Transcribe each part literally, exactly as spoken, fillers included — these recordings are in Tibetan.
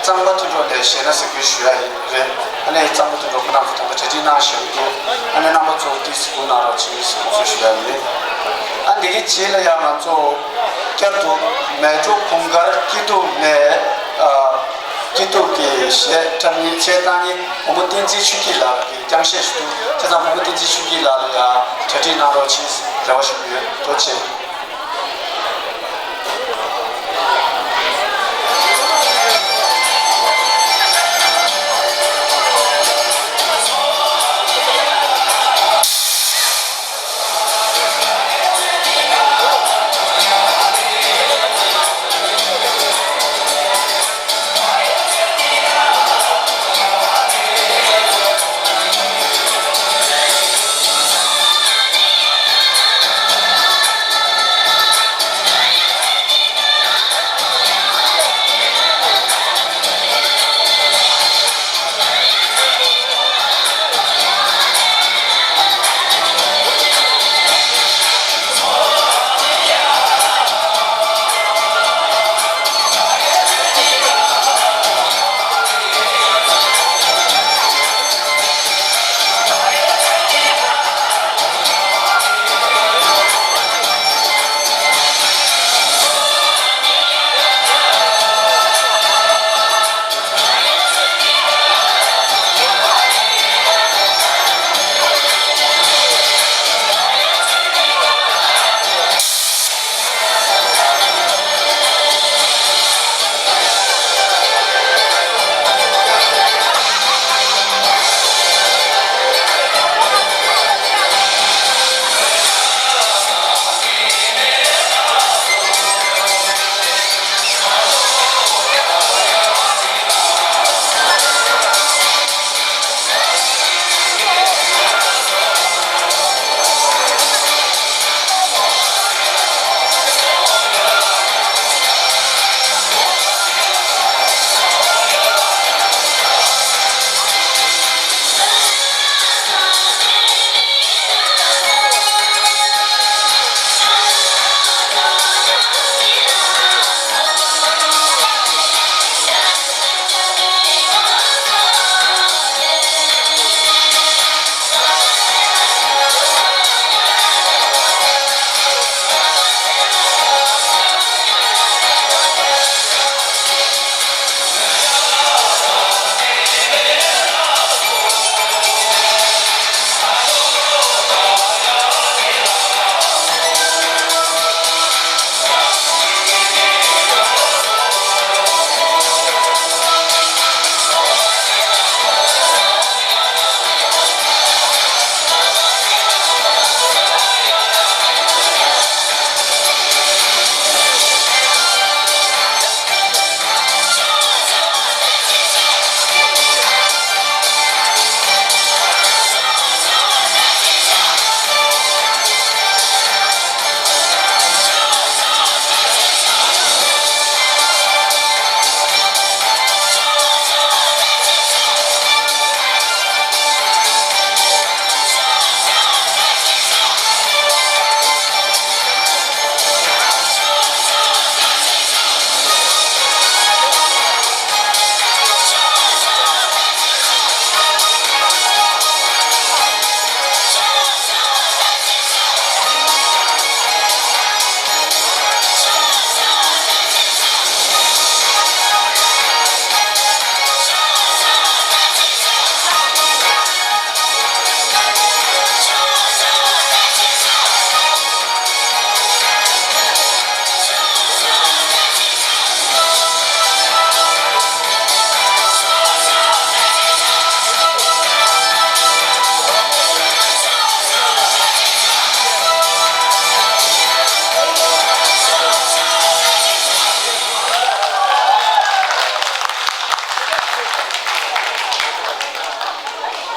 གཙང་པ་མཐུན་གྲོགས་ལ་ཞེད་སྣང་ཟེར་སྐུལ་ཞུ་ཡ་ཡིན་རེད། ཨ་ནི་གཙང་པ་མཐུན་གྲོགས་ཁོ་རང་ཚོ་ད་ལྟ་གྲ་སྒྲིག་གནང་བཞིན་འདུག་ཨ་ནི་རྣམ་པ་ཚོ་ཏོག་ཙམ་སྒུག་གནང་རོགས་བྱེད་ཟེར་ཞུ་ཡ་ཡིན། ཨ་འདི་གི་རྗེས་ལ་ཡང་ང་ཚོ་བསྐྱར་དུ་མལ་གྲོ་གུང་དཀར་སྐྱིད་སྡུག་ནས་ཨ་སྐྱིད་སྡུག་གི་གཞས་འཁྲབ་མཁན་གཞས་བཏང་མཁན་བུ་མོ་བསྟན་འཛིན་ཆོས་སྐྱིད་ལགས་ཀྱི་རྐྱང་གཞས་ཞིག་འདུག་བྱས་ཙང་བུ་མོ་བསྟན་འཛིན་ཆོས་སྐྱིད་ལགས་ལ་ཡང་གྲ་སྒྲིག་གནང་རོགས་བྱེད་ཟེར་རེ་བ་ཞུ་གི་ཡོད། ཐུགས་རྗེ་ཆེ།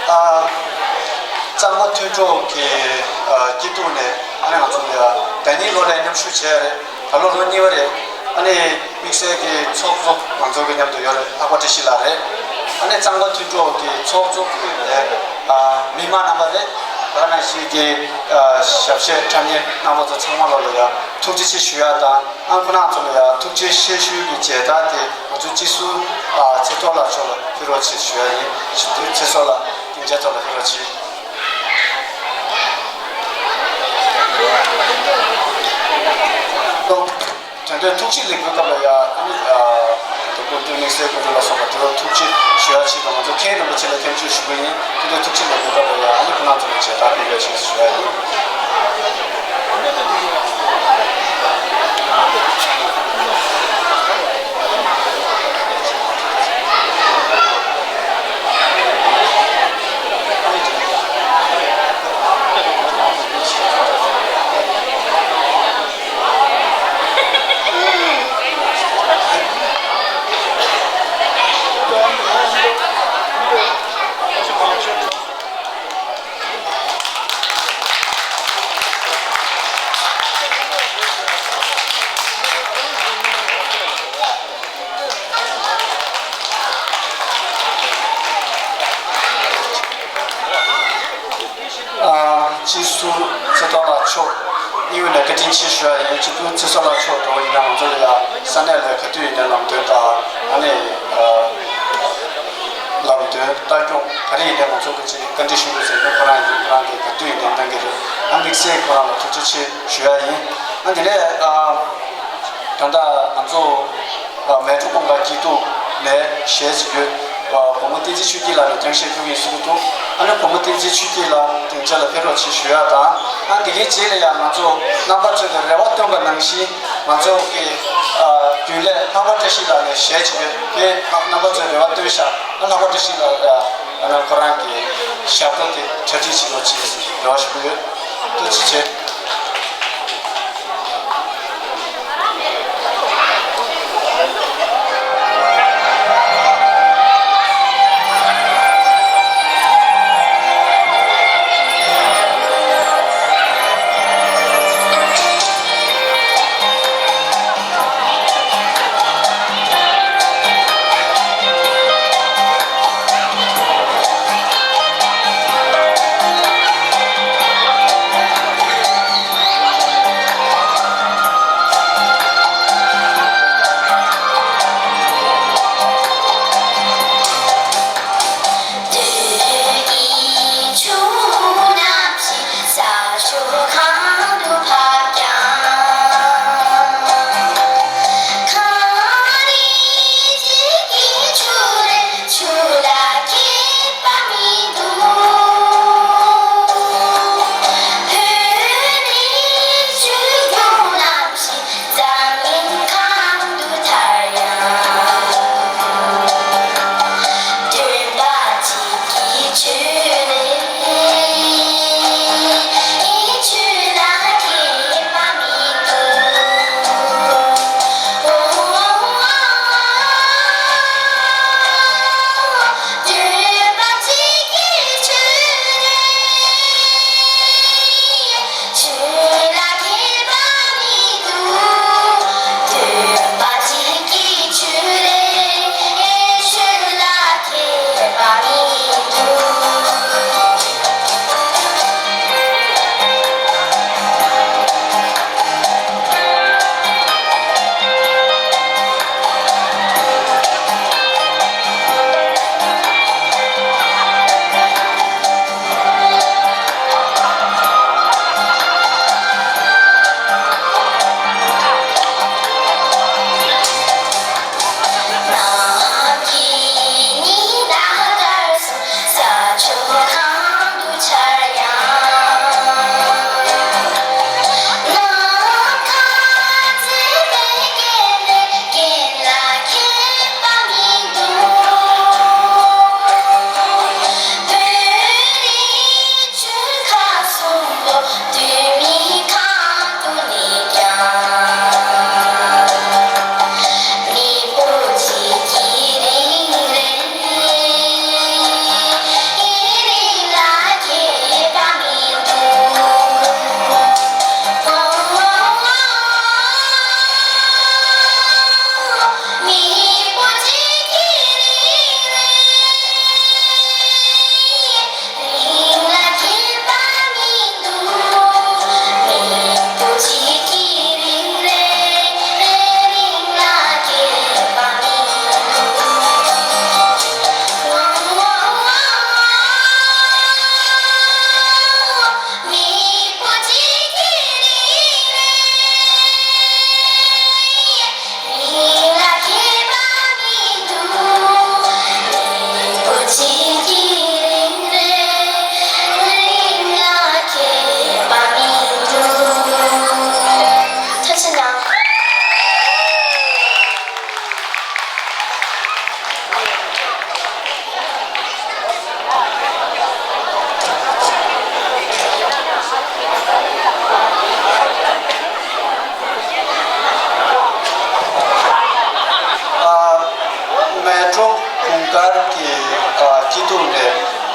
ཨ། གཙང་པ་མཐུན་གྲོགས་ཀྱི་ཨ་སྐྱིད་སྡུག་ནས་ཨ་ནི་ང་ཚོ་ཡ་ཟླ་ཉིན་ལོ་ལ་མཉམ་ཞུགས་བྱས་རེད། ད་ལོ་ལོ་གཉིས་པ་རེད། ཨ་ནི་དམིགས་བསལ་གྱི་ཚོགས་གཙོ་ང་ཚོ་གི་མཉམ་དུ་ཡོད་རེད། ལྷག་པ་བཀྲ་ཤིས་ལགས་རེད། ཨ་ནི་གཙང་པ་མཐུན་གྲོགས་ཀྱི་ཚོགས་གཙོ་ཁུལ་ནས་ཨ་མི་མང་རྣམ་པ་རེད། ད་ནང་བཞིན་གྱི་ཨ་ཞབས་གཞས་འཁྲབ་མཁན་རྣམ་པ་ཚོ་ཚང་མ་ལ་ཡང་ཐུགས་རྗེ་ཆེ་ཞུ་ཡ་དང་། ཨ་ཁོ་རང་ཚོ་ལ་ཡང་ཐུགས་རྗེ་ཆེ་ཞུ་བའི་མཇལ་དར་དེ་ང་ཚོ་སྤྱི་ཟུར་ཨ་ཚེ་རྡོར་ལགས་མཆོག་ལ་ཕུལ་རོགས་བྱེད་ཞུ་ཡ་ཡིན། ཚེ་མཆོག་ལགས་སྡིངས་ཆ་ཐོག་ལ་ཕུལ་རོགས་བྱེད། དོན་དུ་ཐུགས་རྗེ་ལེགས་འབུལ་སྐབས་ལ་ཡང་ཨ་ནི་ཨ་དེ་སྐུ་མདུན་དམིགས་བསལ་སྐུ་མདུན་ལ་སོགས་པ་དེ་ལ་ཐུགས་རྗེ་ཞུ་ཡ་ཆེད་དུ་ང་ཚོ་མཁན་རིན་པོ་ཆེ་ལ་ཐེངས་མཇལ་ཞུ་གི་ཡིན། དེ་འདྲའི་ཐུགས་རྗེ་ལེགས་འབུལ་སྐབས་ལ་ཡང་ཨ་ནི་ཁོང་རྣམ་ཚོ་ལ་མཇལ་དར་ཕུལ་བའི་ཆེད་དུ་ཞུ་ཡ་ཡིན། ཨ་སྤྱི་ཟུར་ཚེ་རྡོར་ལགས་མཆོག་སྙིང་དབུས་ནས་བཀའ་དྲིན་ཆེ་ཞུ་ཡ་ཡིན། སྤྱི་ཟུར་ཚེ་རྡོར་ལགས་མཆོག་འགྲོ་བ་ཡིན་ན་ང་ཚོ་ལ་ཡང་ས་གནས་ལ་ག་དུས་ཡིན་ནའི་ལམ་སྟོན་དང་ཨ་ནི་ཨ་ལམ་སྟོན་ལྟ་སྐྱོང་ག་རེ་ཡིན་ནའི་ང་ཚོ་གི་ཅིག་བཀའ་འདྲི་ཞུ་དགོས་ཟེར་ན་ཁོ་རང་ཡིན། ཁོ་རང་གིས་ག་དུས་ཡིན་ནའི་གནང་གི་རེད། ཨ་དམིགས་བསལ་ཁོ་རང་ལ་ཐུགས་རྗེ་ཆེ་ཞུ་ཡ་ཡིན། ཨ་དེ་ནས་ཨ་ད་ལྟ་ང་ཚོ་ཨ་མལ་གྲོ་གུང་དཀར་སྐྱིད་སྡུག་ནས་གཞས་ཅིག་ཡོད། ཨ་བུ་མོ་བསྟན་འཛིན་ཆོས་སྐྱིད་ལགས་ནས་སྟོན་ཤེས་ཐུབ་ཡིན་གསུང་གི་འདུག་ཨ་ནི་བུ་མོ་བསྟན་འཛིན་ཆོས་སྐྱིད་ལགས་སྡིངས་ཆ་ལ་ཕེབས་རོགས་བྱེད་ཞུ་ཡ་དང་། ཨ་དེ་གའི་རྗེས་ལ་ཡང་ང་ཚོ་རྣམ་པ་ཚོས་ཀྱི་རེ་བ་བཏོན་པ་ནང་བཞིན་ང་ཚོ་གི་ཨ་རྒྱུན་ལས་ལྷག་པ་བཀྲ་ཤིས་ལགས་ནས་གཞས་ཅིག་ཡོད་པས། རྣམ་པ་ཚོས་རེ་བ་བཏོན་ཤག་ཨ་ལྷག་པ་བཀྲ་ཤིས་ལགས་ཨ་ནི་ཁོ་རང་གི་ཞབས་བྲོ་དེ་གྲ་སྒྲིག་བྱེད་རོགས་བྱེད་ཟེར་རེ་བ་ཞུ་གི་ཡོད། ཐུགས་རྗེ་ཆེ།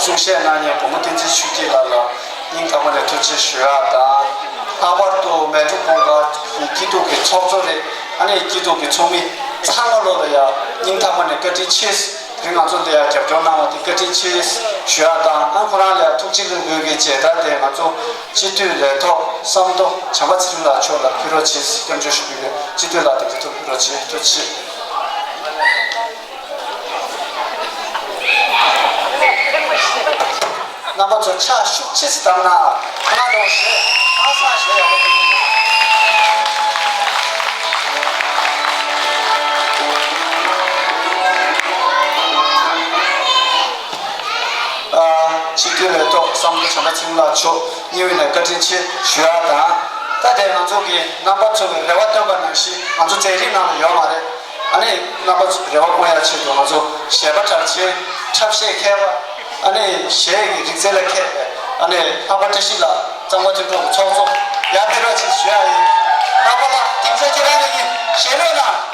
གསུང་བཤད་གནང་མཁན་བུ་མོ་བསྟན་འཛིན་ཆོས་སྐྱིད་ལགས་ལ་སྙིང་ཐག་པ་ནས་ཐུགས་རྗེ་ཆེ་ཞུ་ཡག་དང་། ལྷག་པར་དུ་མལ་གྲོ་གུང་དཀར་གྱི་སྐྱིད་སྡུག་གི་ཚོགས་གཙོ་རེད། ཨ་ནི་སྐྱིད་སྡུག་གི་ཚོགས་མི་ཚང་མ་ལོ་ལ་ཡང་སྙིང་ཐག་པ་ནས་བཀའ་དྲིན་ཆེ། དེ་རིང་ང་ཚོ་འདི་ཡང་རྒྱབ་སྐྱོར་གནང་བ་དེ་བཀའ་དྲིན་ཆེ་ཞུ་ཡག་དང་། ཨ་ཁོ་རང་ལ་ཡང་ཐུགས་རྗེ་ལེགས་འབུལ་གྱི་མཇལ་དར་དེ་ང་ཚོ་སྤྱི་འཐུས་ལས་ཐོག་བསམ་མདོ་བྱམས་པ་ཚེ་རིང་ལགས་མཆོག་ལ་ཕུལ་རོགས་བྱེད། སྐྱབས་འཇུག་ཞུ་གི་ཡོད། སྤྱི་འཐུས་ལགས་དང་འབྲེལ་ཐོག་ཕུལ་རོགས་བྱེད། ཐུགས་རྗེ་ཆེ། རྣམ་པ་ཚོ་ཕྱག་ཤུགས་ཆེ་ཙམ་བཏང་ན། ཁོ་རང་ཚོ་ཞལ་ཧང་སང་ཞལ་ཡག་པོ་འདུག་སྤྱི་འཐུས་ལས་ཐོག་བསམ་མདོ་བྱམས་པ་ཚེ་རིང་ལགས་མཆོག་སྙིང་དབུས་ནས་བཀའ་དྲིན་ཆེ་ཞུ་ཡག་དང་། ད་དེ་ང་ཚོ་གི་རྣམ་པ་ཚོ་གི་རེ་བ་བཏོན་པ་ནང་བཞིན་ང་ཚོ་མཛད་རིམ་ནང་ལ་ཡོད་མ་རེད། ཨ་ནི་རྣམ་པ་ཚོ་རེ་བ་སྐོང་ཡག་ཆེད་དུ་ང་ཚོ་གཞས་པ་གྲགས་ཆེན། འཁྲབ་གཞས་མཁས་པ། ཨ་ནི་གཞས་ཀྱི་རིག་རྩལ་ལ་མཁས་པའི་ཨ་ནི་ལྷག་པ་བཀྲ་ཤིས་ལགས། གཙང་པ་མཐུན་གྲོགས་ཀྱི་ཚོགས་གཙོ། ཡར་ཕེབས་རོགས་བྱེད་ཞུ་ཡག་ཡིན། ལྷག་པ་ལགས་སྡིངས་ཆ་ཁྱེད་རང་གཉིས་ཀྱིས་གཞས་ལོས་གནང་།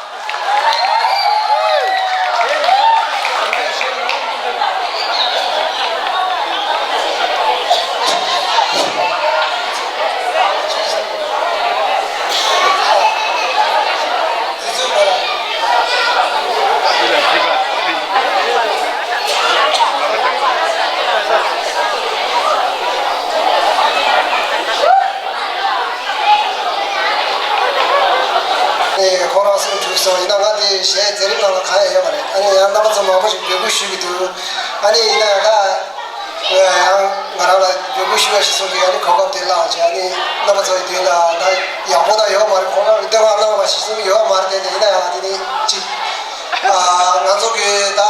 ཨེ། ཁོ་རང་སེམས་འཁྲུགས་སོང་། ཡིན་ན་ང་དེ་གཞས་མཛད་རིམ་ནང་ལ་གང་ཡང་ཡོད་མ་རེད། ཨ་ནི་ཡང་རྣམ་པ་ཚོ་མང་པོ་ཞིག་འབོད་སྐུལ་ཞུ་གི་འདུག་ཨ་ནི་ཡིན་ན་ཡང་ད། ཡང་ང་རང་ལ་འབོད་སྐུལ་ཞུ་བ་ཞིག་གསུང་གི། ཨ་ནི་གོ་སྐབས་དེ་བླངས་བྱས། ཨ་ནི་རྣམ་པ་ཚོ་ཡི་མདུན་ལ་ད་ཡག་པོ་ད་ཡོད་མ་རེད། ཁོང་རང་གི་བསྟོད་བསྔགས་གནང་བ་ཞིག་གསུང་གི་ཡོད་མ་རེད་དེ། ཡིན་ན་ཡང་དེ་ནི་གཅིག་ཨ། ང་ཚོ་གི་ད་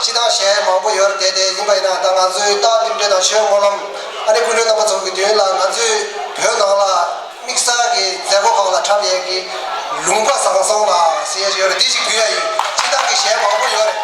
སྤྱི་བཏང་གཞས་མང་པོ་ཡོད་རེད་དེ། དེ་ཡིན་པ་ཡིན་ན་ད་ང་ཚོའི་རྟགས་རྟེན་འབྲེལ་དང་ཆོས་སྨོན་ལམ། ཨ་ནི་སྐུ་མགྲོན་རྣམ་པ་ཚོ་གི་མདུན་ལ་ང་ཚོའི་བོད་ནང་ལ་དམིགས་བསལ་གྱི་མཛད་སྒོ་ཁག་ལ་འཁྲབ་ཡས་ཀྱི་ལུང་པ་བཟང་སོང་ལ་ཟེར་ཡས་ཞིག་ཡོད་རེད། དེ་ཞིག་ཕུལ་ཡ་ཡིན། སྤྱི་བཏང་གི་གཞས་མང་པོ་ཡོད་རེད།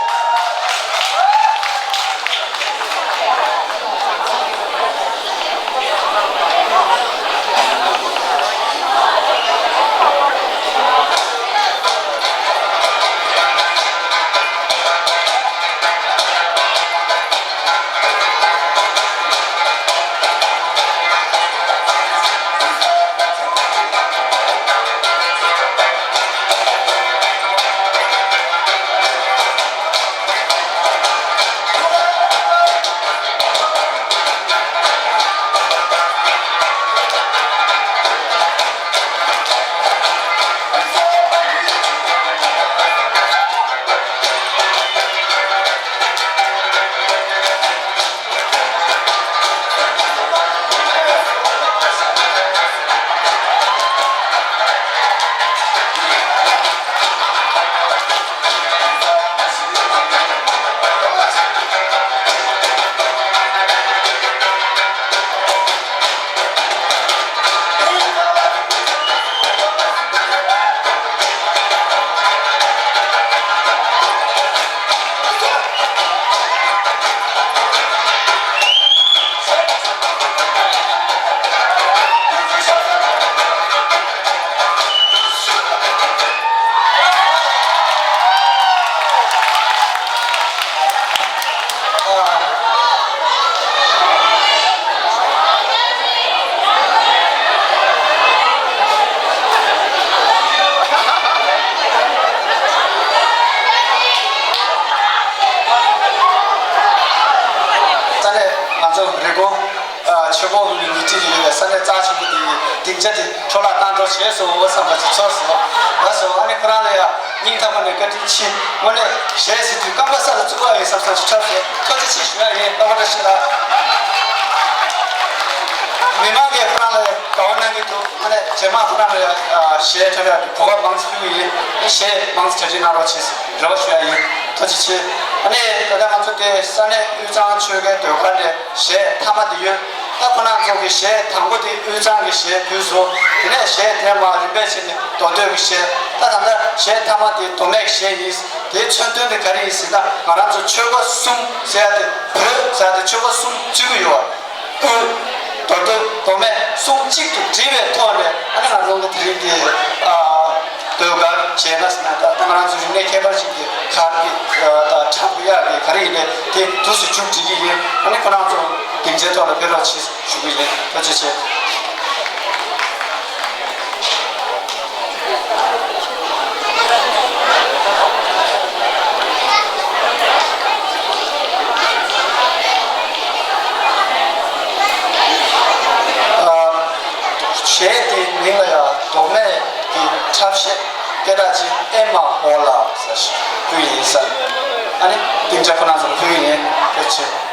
ད་ནས་ང་ཚོ་རི་གོང་ཆོས་འཁོར་གྱི་ཉི་ཁྲི་ཡིན་པའི་ས་གནས་རྩ་ཆེན་པོ་འདི་ཡི་སྡིངས་ཆ་འདི་འཕྲོ་བརླག་བཏང་འགྲོ་བྱས་སོང་བསམ་པ་ཅིག་ཚོར་སོང་། ལགས་སོ། ཨ་ནི་ཁོ་རང་ལ་ཡང་སྙིང་ཐག་པ་ནས་བཀའ་དྲིན་ཆེ། དངོས་གནས་གཞས་ཟེར་དུས་རྐང་པ་ས་ལ་བཙུགས་པ་ཡིན་བསམ་བསམ་ཞིག་འཁྲབ་སོང་། ཐུགས་རྗེ་ཆེ་ཞུ་ཡ་ཡིན། རྣམ་པ་བཀྲ་ཤིས་ལགས། མི་མང་གིས་ཁོ་རང་ལ་དགའ་བོ་གནང་གི་འདུག་ཨ་ནི་རྗེས་མ་ཁོ་རང་ལ་ཡང་གཞས་འཁྲབ་ཡག་གི་གོ་སྐབས་མང་ཙམ་ཕུལ་གྱི་ཡིན། གཞས་མང་ཙམ་གྲ་སྒྲིག་གནང་རོགས་བྱེད་ཟེར་རེ་བ་ཞུ་ཡ་ཡིན། ཐུགས་རྗེ་ཆེ། ཨ་ནི་ད་ལྟ་ང་ཚོ་དེ་ས་གནས་དབུས་གཙང་ཆོལ་ཁའི་ཟློས་གར་ལས་གཞས་མཐའ་མ་དེ་ཡོད། ད་ཁོ་རང་ཚོ་གི་གཞས་དང་པོ་དེ་དབུས་གཙང་གི་གཞས་ཕུལ་སོང་། དེ་ནས་གཞས་དེ་མར་རིམ་པས་བྱས་ནས་མདོ་སྟོད་ཀྱི་གཞས། ད་ད་ལྟ་གཞས་མཐའ་མ་དེ་མདོ་སྨད་གཞས་ཡིན། དེའི་མཚོན་དོན་དེ་ག་རེ་ཡིན་ཟེར་ན། ང་རང་ཚོ་ཆོལ་ཁ་གསུམ་ཟེར་ཡ་དེ། བོད་ཟེར་ཡ་དེ་ཆོལ་ཁ་གསུམ་བརྩི་གི་ཡོད་པ། དབུས། མདོ་སྟོད། མདོ་སྨད་གསུམ་གཅིག་ཏུ་སྒྲིལ་བའི་ཐོག་ནས། ཨ་ནི་ང་རང་གི་དེ་རིང་འདི། ཨ། ཟློས་གར་བྱས་ན་ཟེར་ན། ད་ལྟ་ང་རང་ཚོ་རིག་གནས་ཁྱད་པར་ཅན་གྱི་གར་གྱི་ད་དྲག་པོ་ཡག་གི་ག་རེ་ཡིན་ནའི་དེ་དུས་སུ་མཇུག་སྒྲིལ་གྱི་ཡིན། ཨ་ནི་ཁོ་རང་ཚོ་སྡིངས་ཆའི་ཐོག་ལ་ཕེབས་རོགས་བྱེད་ཞུ་གི་ཡིན། ཐུགས་རྗེ་ཆེ། གཞས་དེའི་མིང་ལ་ཡང་མདོ་སྨད་ཀྱི་འཁྲབ་གཞས་སྐད་གྲགས་ཅན་ཨེ་མ་ཧོ་ལ་ཟེར་ཞིག་ཕུལ་ཡིན་ས། ཨ་ནི་སྡིངས་ཆ་ཁོ་རང་ཚོར་ཕུལ་ཡིན། ཐུགས་རྗེ་ཆེ།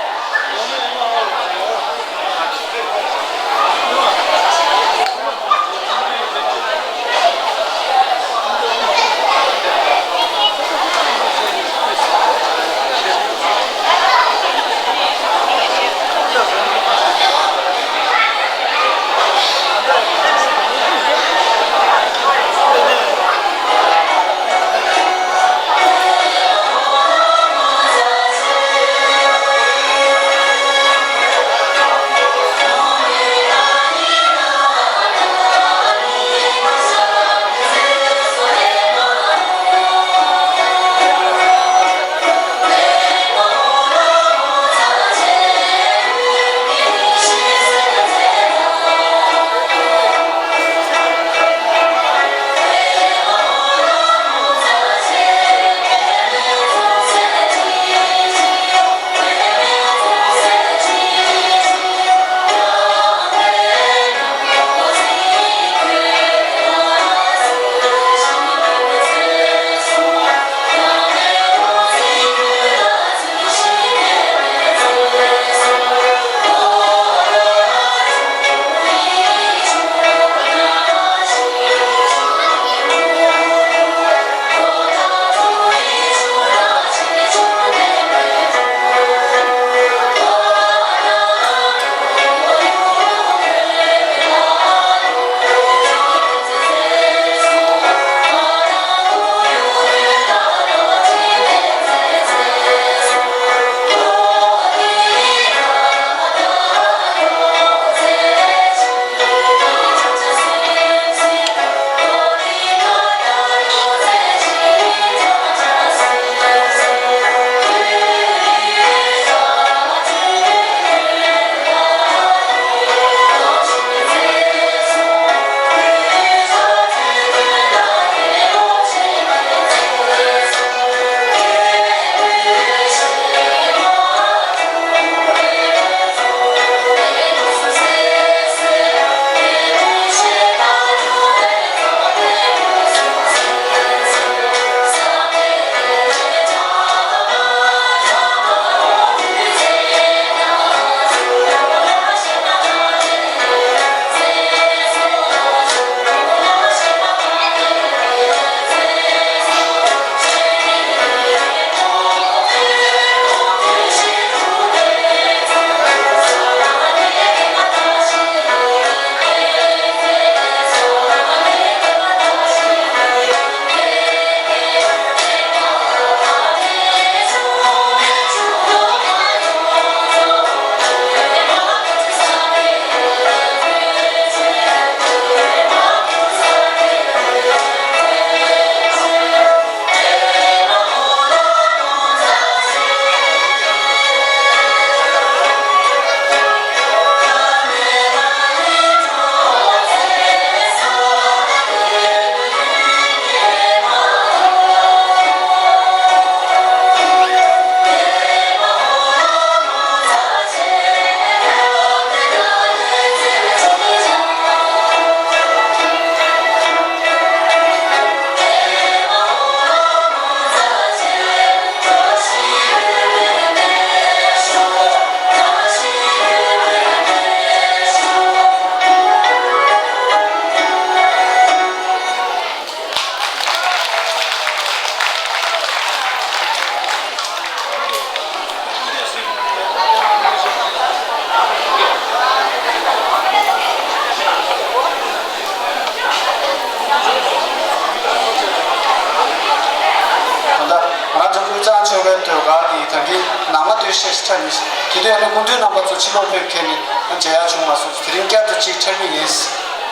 ད་ལྟ་ང་རང་ཚོ་ཀུན་བཟང་ཆོས་སྒར་ཟློས་གར་གྱི་ད་གིན་ནང་མ་སྟོད་གཞས་འཁྲབ་ཡིན། དེ་དུས་ཨ་ནི་སྐུ་མདུན་རྣམ་པ་ཚོ་ཕྱི་ལོགས་ཕེབས་མཁན་ནི་མཇལ་ཡག་བྱུང་མ་སོང་། དེ་རིང་བསྐྱར་དུ་ཅིག་འཁྲབ་ཀྱི་ཡིན།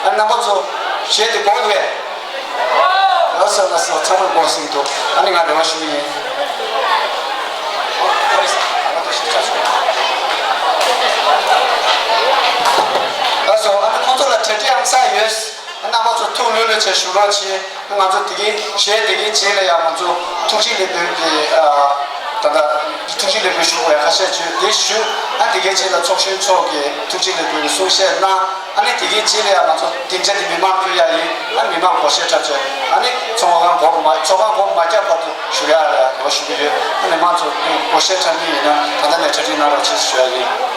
ཨ་ནི་རྣམ་པ་ཚོ་གཞས་དེ་གོ་འདུག་གས། ལགས་སོ་ལགས་སོ། ཚང་མས་དགོངས་ཟིན་འདུག་ཨ་ནི་ང་རེ་བ་ཞུ་གི་ཡིན། ལགས་སོ། ཨ་ནི་ཁོང་ཚོ་ལ་གྲ་སྒྲིག་ཨང་གསར་ཡོད། རྣམ་པ་ཚོ་ཐུགས་ལྷོད་ལྷོད་བྱས་བཞུགས་རོགས་བྱེད། ང་ཚོ་དེ་གའི་གཞས་དེ་གའི་རྗེས་ལ་ཡང་ང་ཚོ་ཐུགས་རྗེ་ལེགས་འབུལ་གྱི་ཨ། ད་ལྟ་ཐུགས་རྗེ་ལེགས་འབུལ་ཞུ་དགོས་ཡ་ཁ་ཤས་བརྗོད་དེ་ཞུ། ཨ་དེ་གའི་རྗེས་ལ་ཚོགས་གཞོན་ཚོ་གིས་ཐུགས་རྗེ་ལེགས་འབུལ་གྱི་གསུང་བཤད་གནང་། ཨ་ནི་དེ་གའི་རྗེས་ལ་ཡང་ང་ཚོ་སྡིངས་ཆ་དེ་མི་མང་ཕུལ་ཡ་ཡིན། ཨ་མི་མང་སྒོར་གཞས་འཁྲབ་བྱས། ཨ་ནི་ཚོགས་ཁང་སྒོ་མ་ཚོགས་ཁང་སྒོ་མ་བརྒྱབ་བར་དུ་བཞུགས་ཡ་ལ་ཡང་འོ་ཞུ་གི་ཡོད། ཨ་ནི་མང་ཚོགས་སྒོར་གཞས་འཁྲབ་མཁན་ཡིན་ན་ད་ལྟ་ནས་གྲ་སྒྲིག་གནང་རོགས་བྱེད་ཞུ་ཡ་ཡིན།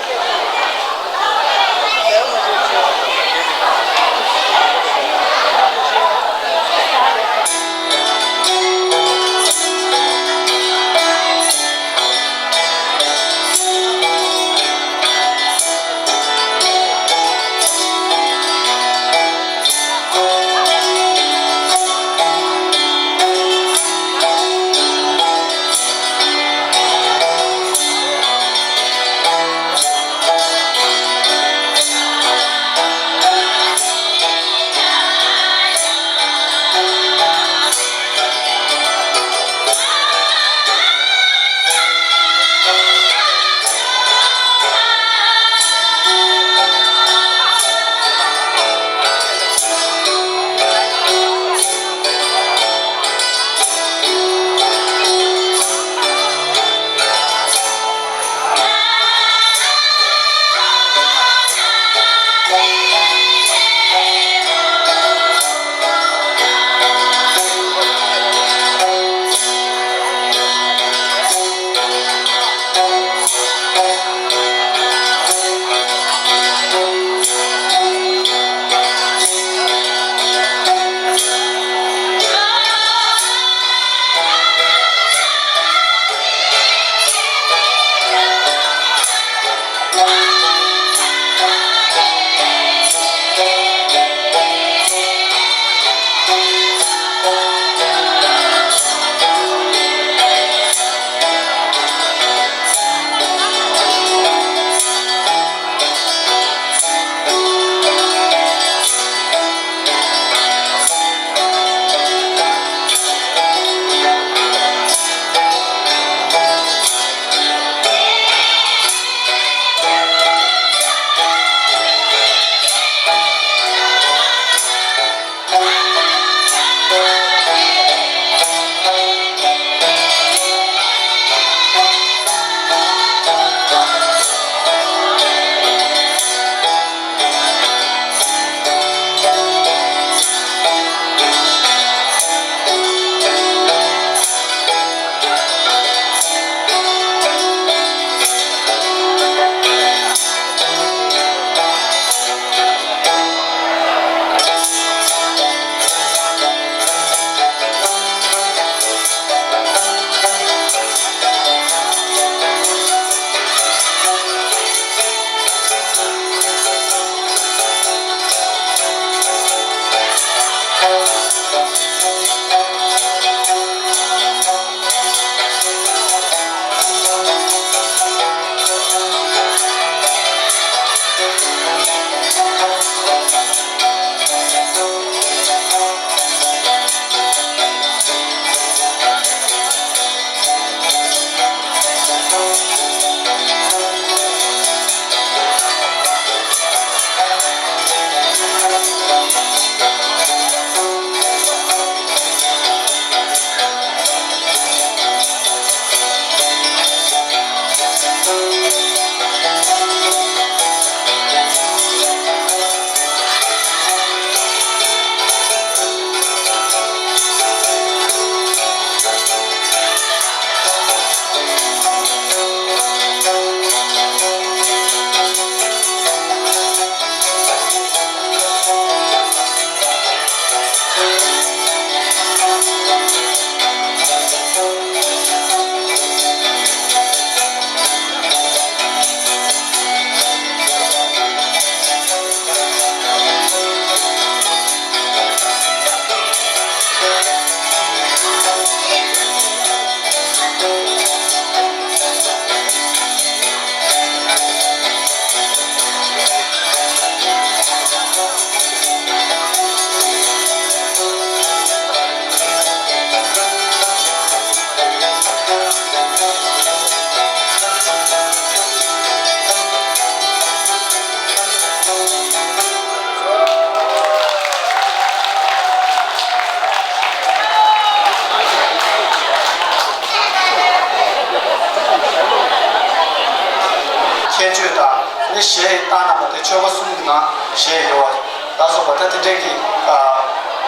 ཁྱད་ཆོས་དང་ནི་གཞས་བཏང་གནང་བ་དེ་ཆོལ་ཁ་གསུམ་གྱི་ནང་གཞས་ཡོད་པ་ལ་སོགས་པ་ད་དེ་འདྲའི་གི་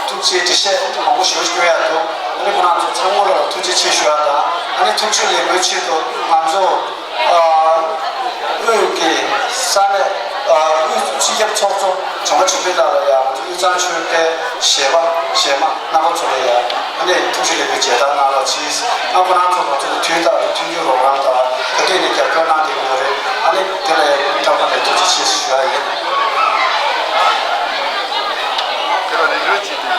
ཐུགས་རྗེ་འགྲེལ་བཤད་མང་པོ་ཞེ་པོ་ཞིག་སྐྱོན་ཡག་འདུག་ཨ་ནི་ཁོ་རང་ཚོ་ཚང་མ་ལ་ཐུགས་རྗེ་ཆེ་ཞུ་ཡག་དང་ཨ་ནི་ཐུགས་རྗེ་ལེགས་འབུལ་ཆེད་དུ་ང་ཚོ་དབུས་ཀྱི་ས་གནས་དབུས་སྤྱི་ཁྱབ་ཚོགས་གཙོ་ཇོ་མོ་བྱམས་པའི་བླ་ལ་ཡང་དབུས་གཙང་ཆོལ་ཁའི་གཞས་པ་གཞས་མ་རྣམ་པ་ཚོ་ལ་ཡང་ཨ་ནི་ཐུགས་རྗེ་ལེགས་འབུལ་མཇལ་དར་གནང་རོགས་གྱིས། ཨ་ཁོ་རང་ཚོ་ང་ཚོ་ལ་དུས་རྟག་ཏུ་མཐུན་འགྱུར་རོགས་རམ་དང་ག་དུས་ནས་རྒྱབ་སྐྱོར་གནང་བསྡད་ཀྱི་ཡོད་རེད། ཨ་ནི་དེ་ལ་ཡང་སྐྱབས་ཁང་ནས་ཐུགས་རྗེ་ཆེ་ཞུ་ཡག་ཡིན། དེ་ལ་རིགས་རུས་ཀྱི།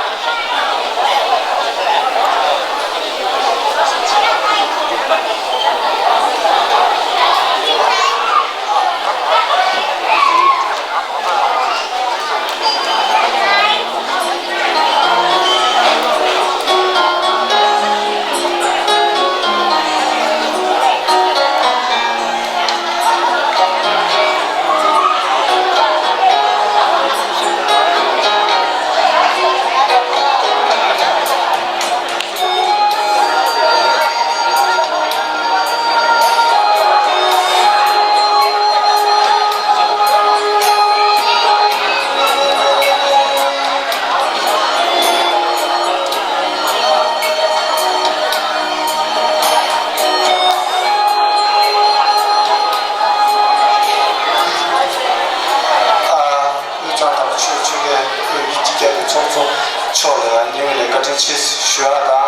དབུས་གཙང་དམ་པ་ཆོས་ཆོས་ཀྱི་དབུས་ཀྱི་སྤྱི་ཁྱབ་ཀྱི་ཚོགས་གཙོ་མཆོག་ལ་ཡང་སྙིང་ནས་བཀའ་དྲིན་ཆེ་ཞུ་ཡག་དང་།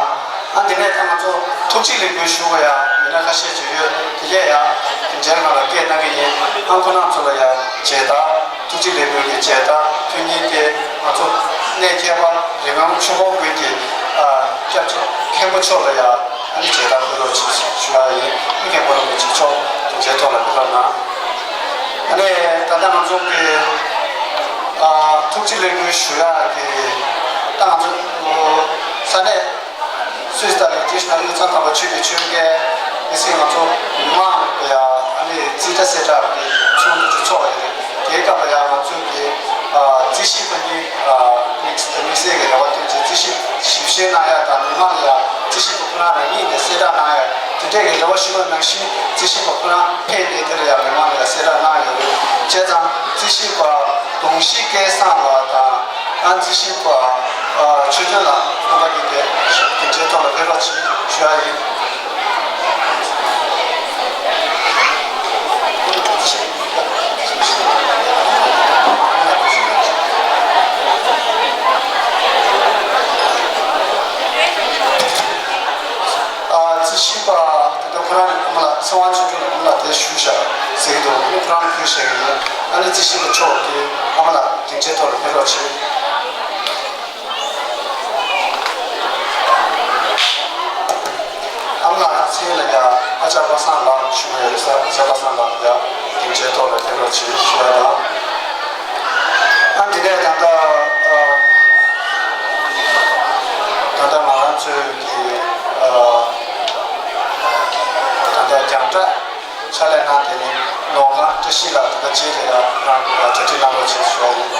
ཨ་འདི་ནས་ད་ང་ཚོ་ཐུགས་རྗེ་ལེགས་འབུལ་ཞུ་དགོས་ཡག་མི་སྣ་ཁ་ཤས་ཅིག་ཡོད། དེ་གས་ཡང་མཇལ་ཁང་ལ་སྐད་གནང་གི་ཡིན། ཨ་ཁོ་རང་ཚོ་ལ་ཡང་མཇལ་དར་ཐུགས་རྗེ་ལེགས་འབུལ་གྱི་མཇལ་དར་ཕུལ་མཁན་དེ་ང་ཚོ་གནས་ཁྱད་པར་རི་སྒང་ཆུ་འཁོར་དགོན་གྱི་སྐྱབས་རྗེ་མཁན་པོ་མཆོག་ལ་ཡང་ཨ་ནི་མཇལ་དར་ཕུལ་རོགས་ཞུ་ཡག་ཡིན། ཨ་མཁན་པོ་རིན་པོ་ཆེ་མཆོག་དེ་མཇལ་ཐོག་ལ་ཕེབས་རོགས་གནང་། ཨ་ནི་ད་ལྟ་ང་ཚོ་གི་ཨ་ཐུགས་རྗེ་ལེགས་འབུལ་ཞུ་ཡག་གི་ད་ང་ཚོ་ས་གནས་སུད་སི་ལ་ཡོད་ཀྲིཤ་ན་དབུས་གཙང་དམ་པ་ཆོས་ཀྱི་མཆོད་འགེལ་དེ་སྲིད་ང་ཚོ་མི་མང་ལ་ཡ་ཨ་ནི་རྩིས་ཁྲ་གསལ་བསྒྲགས་ཀྱི་ཚོགས་འདུ་ཅིག་ཚོགས་ཡོད་རེད། དེའི་སྐབས་ལ་ཡ་ང་ཚོ་གི་ཨ་རྩིས་ཞིབ་པ་གཉིས་ཨ་དམིགས་དམིགས་བསལ་གྱི་རེ་བ་བཏོན་ཚེ་རྩིས་ཞིབ་ཞིབ་བཤེར་གནང་ཡག་དང་མི་མང་ལ་ཡ་རྩིས་ཞིབ་པ་ཁོ་རང་རང་ཉིད་ནས་གསལ་བསྒྲགས་གནང་ཡག་དེ་འདྲས་ཀྱི་རེ་བ་ཞུ་བ་ནང་བཞིན་རྩིས་ཞིབ་པ་ཁོ་རང་ཕེབས་ནས་དེ་ལ་ཡ་མི་མང་ལ་ཡ་གསལ་བསྒྲགས་གནང་ཡོད་རེད། བྱས་ཙང་རྩིས་ཞིབ་པ་གདོང་བཞི་སྐལ་བཟང་ལགས་དང་། ཨ་རྩིས་ཞིབ་པ་ཨ་ཆོས་སྒྲོན་ལགས་རྣམ་པ་གཉིས་དེ་དེ་འདྲའི་ཐོག་ལ་ཕེབས་རོགས་གྱིས་ཞུ་ཡག་ཡིན། ཨ་རྩིས་ཞིབ་པ་དེ་ཚོ་ཁོ་རང་ནས་ཨ་མ་ལགས་ཚེ་དབང་ཆོས་སྒྲོན་ཨ་མ་ལགས་དེ་བཞུགས་ཤག་ཟེར་གྱི་འདུག་ཨ་ནི་ཁོ་རང་ནས་ཕུལ་བཞག་གི་ཡིན། ཨ་ནི་རྩིས་ཞིབ་པ་མཆོག་གིས་ཨ་མ་ལགས་སྡིངས་ཆའི་ཐོག་ལ་ཕེབས་རོགས་བྱེད། ཨ་མ་ལགས་མཚན་ལ་ཡ་ཨ་ཅག་པ་སངས་ལགས་ཞུ་གི་ཡོད་རེད་ས། ཨ་ཅག་པ་སངས་ལགས་ཡ་སྡིངས་ཆའི་ཐོག་ལ་ཕེབས་རོགས་བྱེད་ཞུ་ཡག་དང་། ཨ་འདི་ནས་ད་ལྟ་ཨ་ད་ལྟ་ང་རང་ཚོའི་གི་ཨ་ད་ལྟ་རྒྱང་བསྒྲགས་ཕྱག་ལས་གནང་དེ་ནི་ནོར་ཁང་བཀྲ་ཤིས་ལགས་དེ་ག་རྗེས་ལ་ཡང་རང་གྲ་སྒྲིག་གནང་རོགས་བྱེད་ཞུ་བ་ཡིན།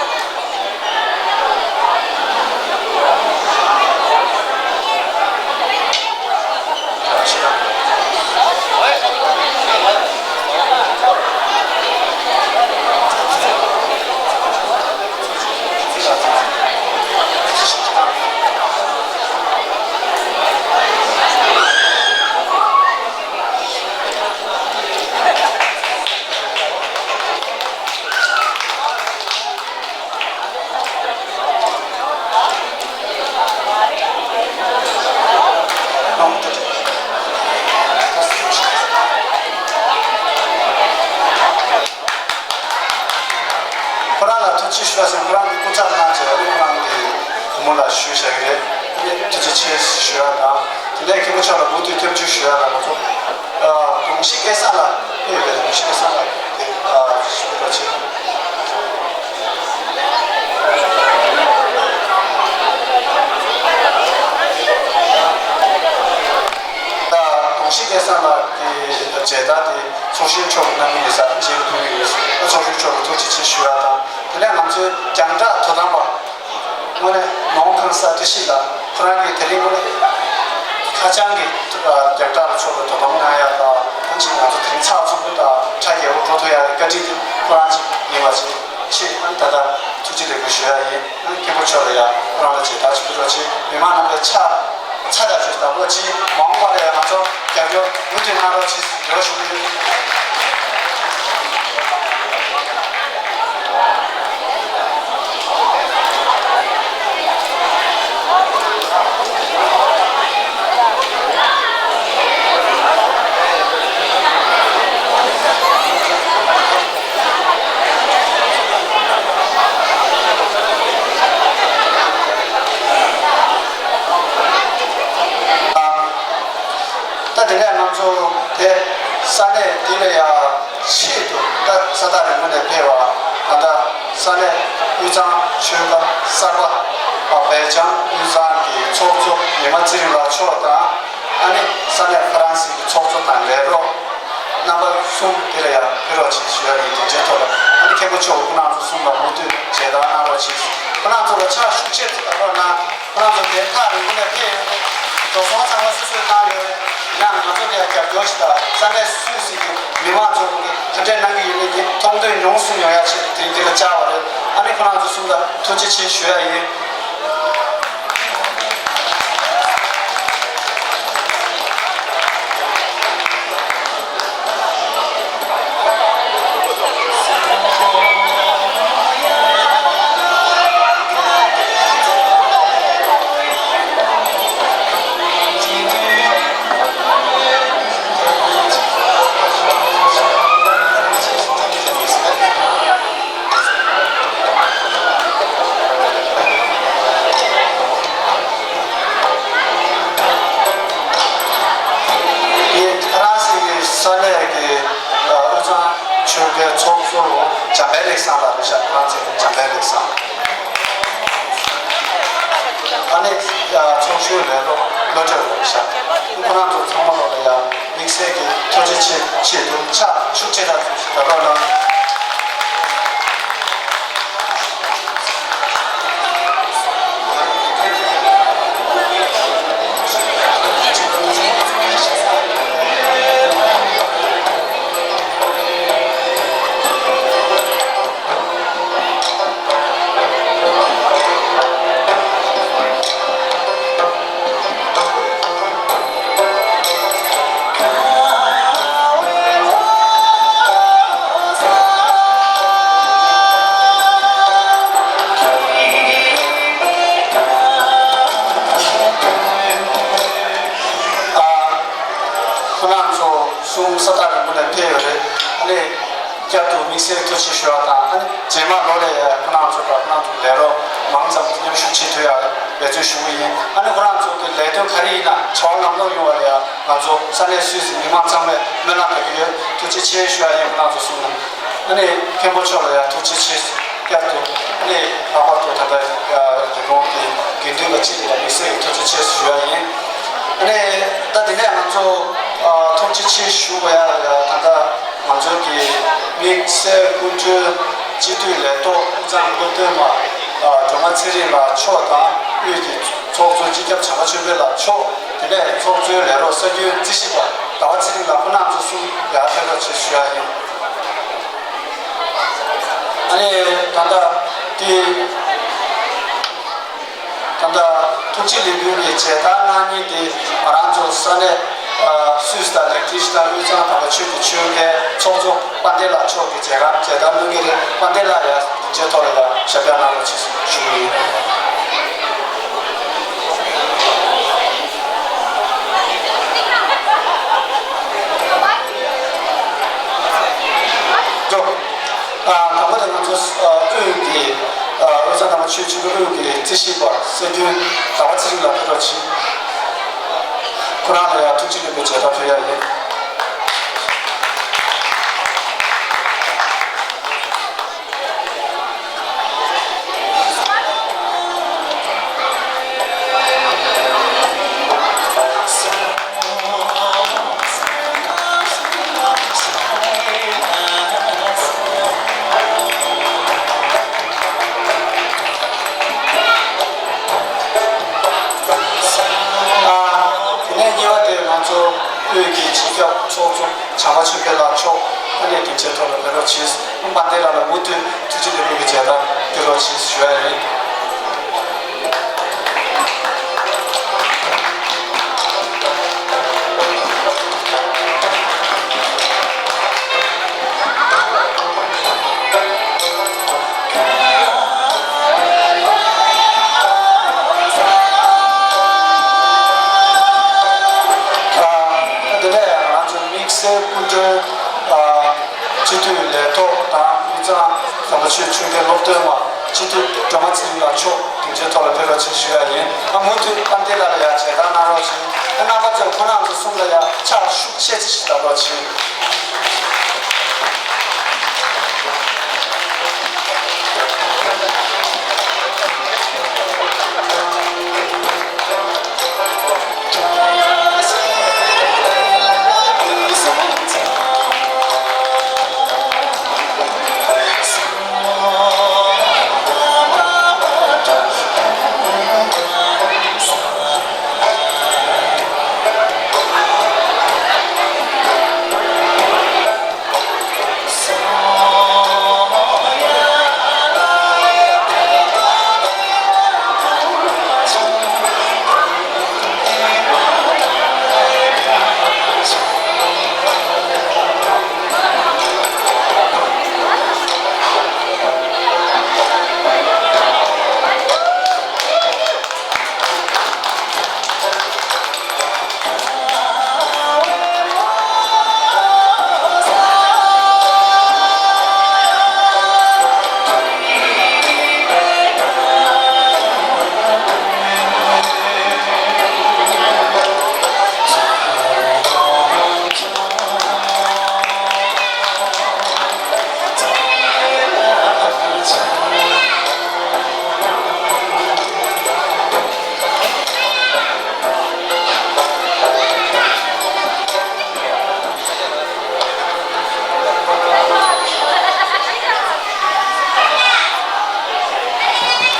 ཁོ་རང་ལ་ཐུགས་རྗེ་ཆེ་ཞུ་བ་ཟེར། ཁོ་རང་གི་སྐུ་ཚབ་གནང་བྱས་ཨ་ནི་ཁོ་རང་གི་བུ་མོ་ལ་ཞུས་བཞག་གི་རེད། ཨ་ནི་ཐུགས་རྗེ་ཆེ་ཞུ་ཡག་དང་དེ་ནས་མཁན་པོ་མཆོག་ལ་མུ་མཐུད་སྐྱབས་འཇུག་ཞུ་ཡག་ལ་ང་ཚོ་ཨ་གདོང་བཞི་སྐལ་བཟང་ལགས་ཕེབས་ཡོད་པས། གདོང་བཞི་སྐལ་བཟང་ལགས་དེ་ཨ་ཞུ་རོགས་བྱེད། ད་གདོང་བཞི་སྐལ་བཟང་ལགས་ཀྱི་མཇལ་དར་དེ་ཚོགས་གཞོན་མཆོག་གིས་གནང་གི་ཡོད་ས་མཇལ་ཕུལ་གྱི་ཡོད། ཨ་ཚོགས་གཞོན་མཆོག་ལ་ཐུགས་རྗེ་ཆེ་ཞུ་ཡག་དང་དེ་ནས་ང་ཚོའི་རྒྱང་བསྒྲགས་དོ་དམ་པ་དངོས་གནས་ནོར་ཁང་གསར་བཀྲ་ཤིས་ལགས་ཁོ་རང་གིས་དེ་རིང་དངོས་གནས་ཁ་བྱང་གི་རྒྱང་བསྒྲགས་ལ་ཕྱོགས་པའི་དོ་དམ་གནང་ཡག་དང་། ཅིག་ང་ཚོ་དེ་རིང་ཚགས་ཚུད་པོ་དང་ཁྲ་རྒྱས་པོ་འགྲོ་ཐུབ་ཡག་གི་བཀའ་དྲིན་དེ་ཁོ་རང་ཅིག་ཡིན་པ་ཅིག་ཆེད་ཨ་ནི་ད་ལྟ་ཐུགས་རྗེ་ལེགས་འབུལ་ཞུ་ཡག་ཡིན། ཨ་ནི་མཁན་པོ་མཆོག་ལ་ཡང་ཁོ་རང་ལ་མཇལ་དར་ཅིག་ཕུལ་རོགས་བྱེད། མི་མང་རྣམ་པའི་ཕྱག་ཚ་དྲག་ཞུ་དང་པོ་ཅིག་མ་འོངས་པ་ལ་ཡང་ང་ཚོ་རྒྱབ་སྐྱོར་མུ་མཐུད་གནང་རོགས་ཅིག་འབོད་སྐུལ་ཞུ་གི་ཡོད། ད་དེ་ནས་ང་ཚོ་དེ་ས་གནས་འདི་ལ་ཡང་ཆེད་དུ་ད་ས་ཐག་རིང་པོ་ནས་ཕེབས་པ་ད་ལྟ་ས་གནས་དབུས་གཙང་ཆོལ་ཁ་གསར་པ་བྷེལ་ཇམ་དབུས་གཙང་གི་ཚོགས་གཙོ་ཉི་མ་ཚེ་རིང་ལགས་མཆོག་དང་། ཨ་ནི་ས་གནས་ཧྥ་རན་སི་གི་ཚོགས་གཙོ་དང་ལས་རོགས་རྣམ་པ་གསུམ་དེ་ལ་ཡང་ཕེབས་རོགས་བྱེད་ཞུ་ཡ་ཡིན། དེ་རྗེས་ཐོག་ལ་ཨ་ནི་མཁན་པོ་མཆོག་ཁོང་རྣམ་ཚོ་གསུམ་ལ་མུ་མཐུད་མཇལ་དར་གནང་རོགས་བྱེད། ཁོང་རྣམ་ཚོ་ལ་ཕྱག་ཤུགས་ཆེ་ཙམ་གནང་རོགས་གནང་། ཁོང་རྣམ་ཚོ་དེ་ཐག་རིང་པོ་ནས་ཕེབས་ཡོད་རེད། འགྲོ་སོང་ཚང་མ་སོ་སོས་གནང་ཡོད་རེད། ཡིན་ནའང་ང་ཚོ་ལ་ཡང་རྒྱབ་སྐྱོར་ཞིག་དང་ས་གནས་སུད་སི་གི་མི་མང་ཚོ་གི་དེ་འདྲའི་གནང་གི་ཡོད་མེད་ཀྱི་མཐོང་ཐོས་མྱོང་གསུང་ཡོང་ཡ་ཆེད་དུ་དེ་འདི་ལ་བཅར་བ་རེད། ཨ་ནི་ཁོང་རྣམ་ཚོ་གསུམ་ལ་ཐུགས་རྗེ་ཆེ་ཞུ་ཡ་ཡིན། དེ་ཧྥ་རན་སི་གི་ས་གནས་ཀྱི་དབུས་གཙང་ཆོལ་ཁའི་ཚོགས་གཙོ་བོ་འཇམ་དཔལ་རིག་བཟང་ལགས་རེད་ཤག་ཧྥ་རན་སི་གི་འཇམ་དཔལ་རིག་བཟང་། ཨ་ནི་ཚོགས་གཞོན་ལས་རོགས་བློ་གྲོས་རེད་ཤག་ཁོ་རང་ཚོ་ཚང་མ་ལོག་ལ་ཡང་དམིགས་བསལ་གྱི་ཐུགས་རྗེ་ཆེ་ཆེད་དུ་ཕྱག་ཤུགས་ཆེ་དྲག་ཞིག་རྒྱབ་རོགས་གནང་། ཁོ་རང་ཚོ་གསུམ་ས་ཐག་རིང་པོ་ནས་ཕེབས་ཡོད་རེད། ཨ་ནི་བསྐྱར་དུ་དམིགས་བསལ་ཐུགས་རྗེ་ཆེ་ཞུ་བ་དང་། ཨ་ནི་རྗེས་མ་ལོ་ལ་ཡང་ཁོ་རང་ཚོ་དང་ཁོ་རང་ཚོ་ལས་རོགས་མང་ཙམ་མཉམ་ཞུགས་བྱེད་ཐུབ་ཡག་འབད་བརྩོན་ཞུ་གི་ཡིན། ཨ་ནི་ཁོ་རང་ཚོ་གི་ལས་དོན་ག་རེ་ཡིན་ན་བྱ་བ་ལམ་ལྷོང་ཡོང་བ་ལ་ཡང་ང་ཚོ་ས་གནས་སུད་སི་མི་མང་ཚང་མས་སྨོན་ལམ་འདེབས་ཀྱི་ཡོད། ཐུགས་རྗེ་ཆེ་ཞུ་ཡག་ཡིན། ཁོ་རང་ཚོ་གསུམ་ལ། ཨ་ནི་མཁན་པོ་མཆོག་ལ་ཡང་ཐུགས་རྗེ་ཆེ། བསྐྱར་དུ་ཨ་ནི་ལྷག་པར་དུ་ད་ལྟ་རྒྱལ་ཁོངས་ཀྱི་དགེ་འདུན་པ་སྤྱི་འཐུས་ལ་དམིགས་བསལ་གྱི་ཐུགས་རྗེ་ཆེ་ཞུ་ཡག་ཡིན། ཨ་ནི་ད་དེ་ནས་ང་ཚོ་ཨ་ཐུགས་རྗེ་ཆེ་ཞུ་དགོས་ཡག་ལ་ད་ལྟ་ང་ཚོ་གི་དམིགས་བསལ་སྐུ་མགྲོན་སྤྱི་འཐུས་ལས་ཐོག་དབུས་གཙང་སློབ་སྟོན་པ་ཨ་སྒྲོལ་མ་ཚེ་རིང་ལགས་མཆོག་དང་དབུས་ཀྱི་ཚོགས་གཙོ་སྤྱི་ཁྱབ་བྱམས་པ་ཆོས་འཕེལ་ལགས་མཆོག་དེ་ནས་ཚོགས་གཙོའི་ལས་རོགས་གསར་འགོད་རྩིས་ཞིབ་པ་ཟླ་བ་ཚེ་རིང་ལགས། ཁོང་རྣམ་ཚོ་གསུམ་ཡར་ཕེབས་རོགས་ཞེས་ཞུ་ཡག་ཡིན། ཨ་ནི་ད་ལྟ་དེ་ད་ལྟ་ཐུགས་རྗེ་ལེགས་འབུལ་གྱི་མཇལ་དར་གནང་མཁན་དེ་ང་རང་ཚོ་ས་གནས་ཨ་སུད་སི་དང་ལེག་ཏེན་ཤི་ཏན་དབུས་གཙང་དམ་པ་ཆོས་ཀྱི་ཆོལ་ཁའི་ཚོགས་གཙོ་དཔལ་ལྡན་ལགས་མཆོག་གིས་མཇལ་ཁ་མཇལ་དར་གནང་གི་རེད། དཔལ་ལྡན་ལགས་ཡང་མཇལ་ཐོག་ལ་ཡང་ཞབས་བཀྱག་གནང་རོགས་ཞེས་ཞུ་གི་ཡིན། ཨ་དང་པོ་དེ་ང་ཚོ་ཨ་དབུས་ཀྱི་ཨ་དབུས་གཙང་དམ་པ་ཆོས་སྤྱི་པའི་དབུས་ཀྱི་རྩིས་ཞིབ་པ་སྲོལ་རྒྱུན་ཟླ་བ་ཚེ་རིང་ལགས་ཕེབས་རོགས་གྱིས། ཁོ་རང་ལ་ཡང་ཐུགས་རྗེ་ལེགས་འབུལ་མཇལ་དར་ཕུལ་ཡག་ཡིན། ཨ་དེ་ནས་གཉིས་པ་དེ་ང་ཚོ་དབུས་ཀྱི་སྤྱི་ ཞེས་དཔལ་ལྡན་ལགས་ལ་མུ་མཐུད་ཐུགས་རྗེ་ལེགས་འབུལ་གྱི་མཇལ་དར་ཕུལ་རོགས་ཞེས་ཞུ་ཡ་ཡིན། ཨ། དེ་ནས་ང་ཚོ་དམིགས་བསལ་སྐུ་མགྲོན། ཨ། སྤྱི་འཐུས་ལས་ཐོག་དང་དབུས་གཙང་ཟམ་པ་ཆུ་ཆོས་རྒྱལ་སློབ་སྟོན་པ་སྤྱི་འཐུས་སྒྲོལ་མ་ཚེ་རིང་ལགས་མཆོག་སྡིངས་ཆའི་ཐོག་ལ་ཕེབས་རོགས་ཞེས་ཞུ་ཡ་ཡིན། ཨ། མུ་མཐུད་དཔལ་ལྡན་ལགས་ལ་ཡང་མཇལ་དར་གནང་རོགས་ཞེས། ཨ། རྣམ་པ་ཚོས་ཁོང་རྣམ་ཚོ་གསུམ་ལ་ཡང་ཕྱག་ཤུགས་ཆེ་ཙམ་ཞིག་བརྡབ་རོགས་ཞེས།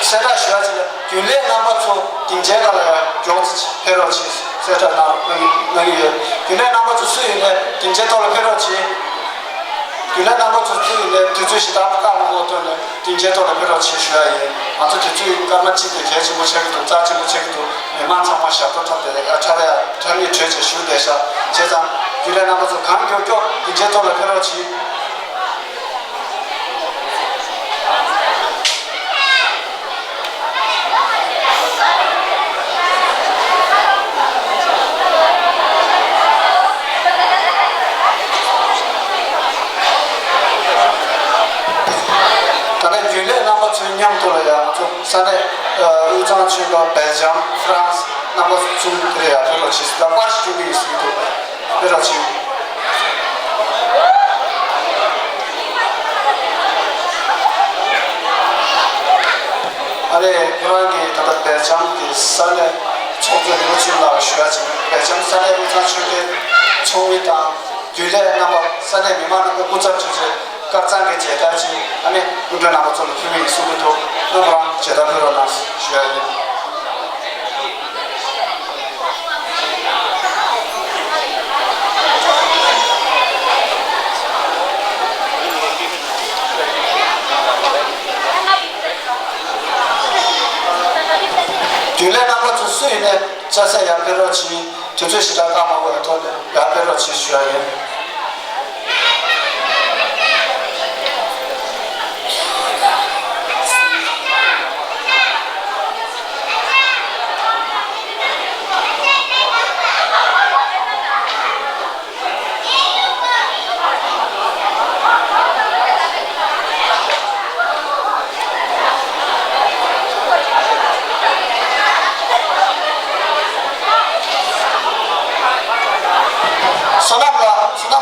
གསལ་བསྒྲགས་ཞུ་བ་ཅིག་ལ། རྒྱུན་ལས་རྣམ་པ་ཚོ་སྡིངས་ཆའི་ནང་ལ་ཡང་མགྱོགས་ཙམ་ཕེབས་རོགས་ཞེས་གསལ་བསྒྲགས་གནང་གནང་གི་ཡོད། རྒྱུན་ལས་རྣམ་པ་ཚོ་སུ་ཡིན་ནའི་སྡིངས་ཆའི་ཐོག་ལ་ཕེབས་རོགས་གྱིས། རྒྱུན་ལས་རྣམ་པ་ཚོ་སུ་ཡིན་ནའི་དུས་ཚོད་ཞེ་དྲག་བཀག་མ་དགོས་ཐོག་ནས་སྡིངས་ཆའི་ཐོག་ལ་ཕེབས་རོགས་ཞེས་ཞུ་ཡ་ཡིན། ང་ཚོ་དུས་ཚོད་སྐར་མ་གཅིག་དེ་གལ་ཆེན་པོ་ཆགས་ཀྱི་འདུག་རྩ་ཆེན་པོ་ཆགས་ཀྱི་འདུག་མི་མང་ཚང་མ་ཞབས་བྲོ་འཁྲབ་སྟེ་འཁྲབ་ཡ་འཁྲབ་ནས་གྲོས་བྱས་བཞུགས་བསྡད་ཤག་བྱས་ཙང་རྒྱུན་ལས་རྣམ་པ་ཚོ་གང་མགྱོགས་མགྱོགས་སྡིངས་ཆའི་ཐོག་ལ་ཕེབས་རོགས་གྱིས། ད་ནས་རྒྱུན་ལས་རྣམ་པ་ཚོའི་མཉམ་དུ་ལ་ཡང་ང་ཚོ་ས་གནས་དབུས་གཙང་ཆོལ་ཁ་སྦེལ་ཇམ་ཧྥ་རན་སི་རྣམ་པ་ཚོ་ཚུར་དེ་ལ་ཡང་ཕེབས་རོགས་བྱེད་ཟེར་ད་པར་ཞིག་སྤྲོད་ཀྱི་ཡིན་ཟེར་གྱི་འདུག་ཕེབས་རོགས་བྱེད། ཨ་ནི་ཁོ་རང་གིས་ད་ལྟ་སྦེལ་ཇམ་གྱི་ས་གནས་ཚོགས་གཙོ་ལིའུ་ཆུན་ལགས་ཞུ་ཡ་ཅིག་སྦེལ་ཇམ་ས་གནས་དབུས་གཙང་ཆོལ་ཁའི་ཚོགས་མི་དང་རྒྱུན་ལས་རྣམ་པ་ས་གནས་མི་མང་རྣམ་པ་སྐུ་ཚབ་ཞུ་ཆེད་དཀར་གཙང་གི་མཇལ་དར་ཅིག་ཨ་ནི་སྐུ་མགྲོན་རྣམ་པ་ཚོ་ལ་ཕུལ་གྱི་ཡིན་གསུང་གི་འདུག་ཁོ་རང་མཇལ་དར་ཕུལ་རོགས་གནང་ཞུ་ཡ་ཡིན། རྒྱུན་ལས་རྣམ་པ་ཚོ་སུ་ཡིན་ནའི་ཅ་ས་ཡར་ཕེབས་རོགས་གྱིས། དུས་ཚོད་ཞེ་དྲག་བཀག་མ་དགོས་པའི་ཐོག་ནས་ཡར་ཕེབས་རོགས་གྱིས་ཞུ་ཡ་ཡིན། བསོད་ནམས་ལགས། བསོད་ནམས།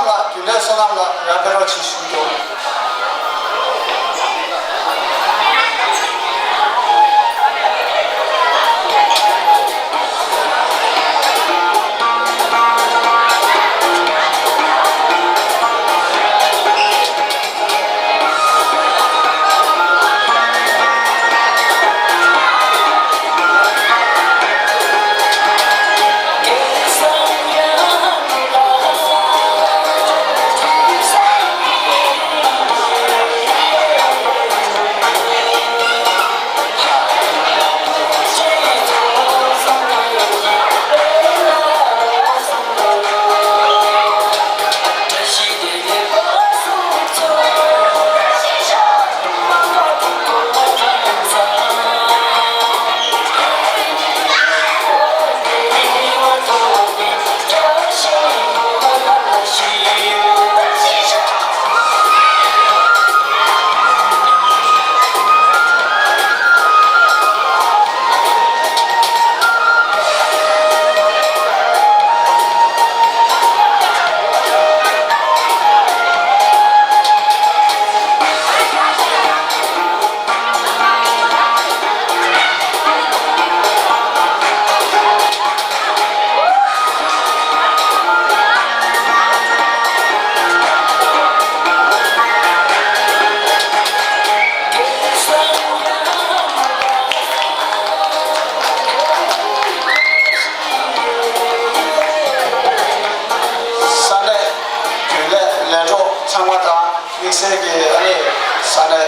ས་གནས་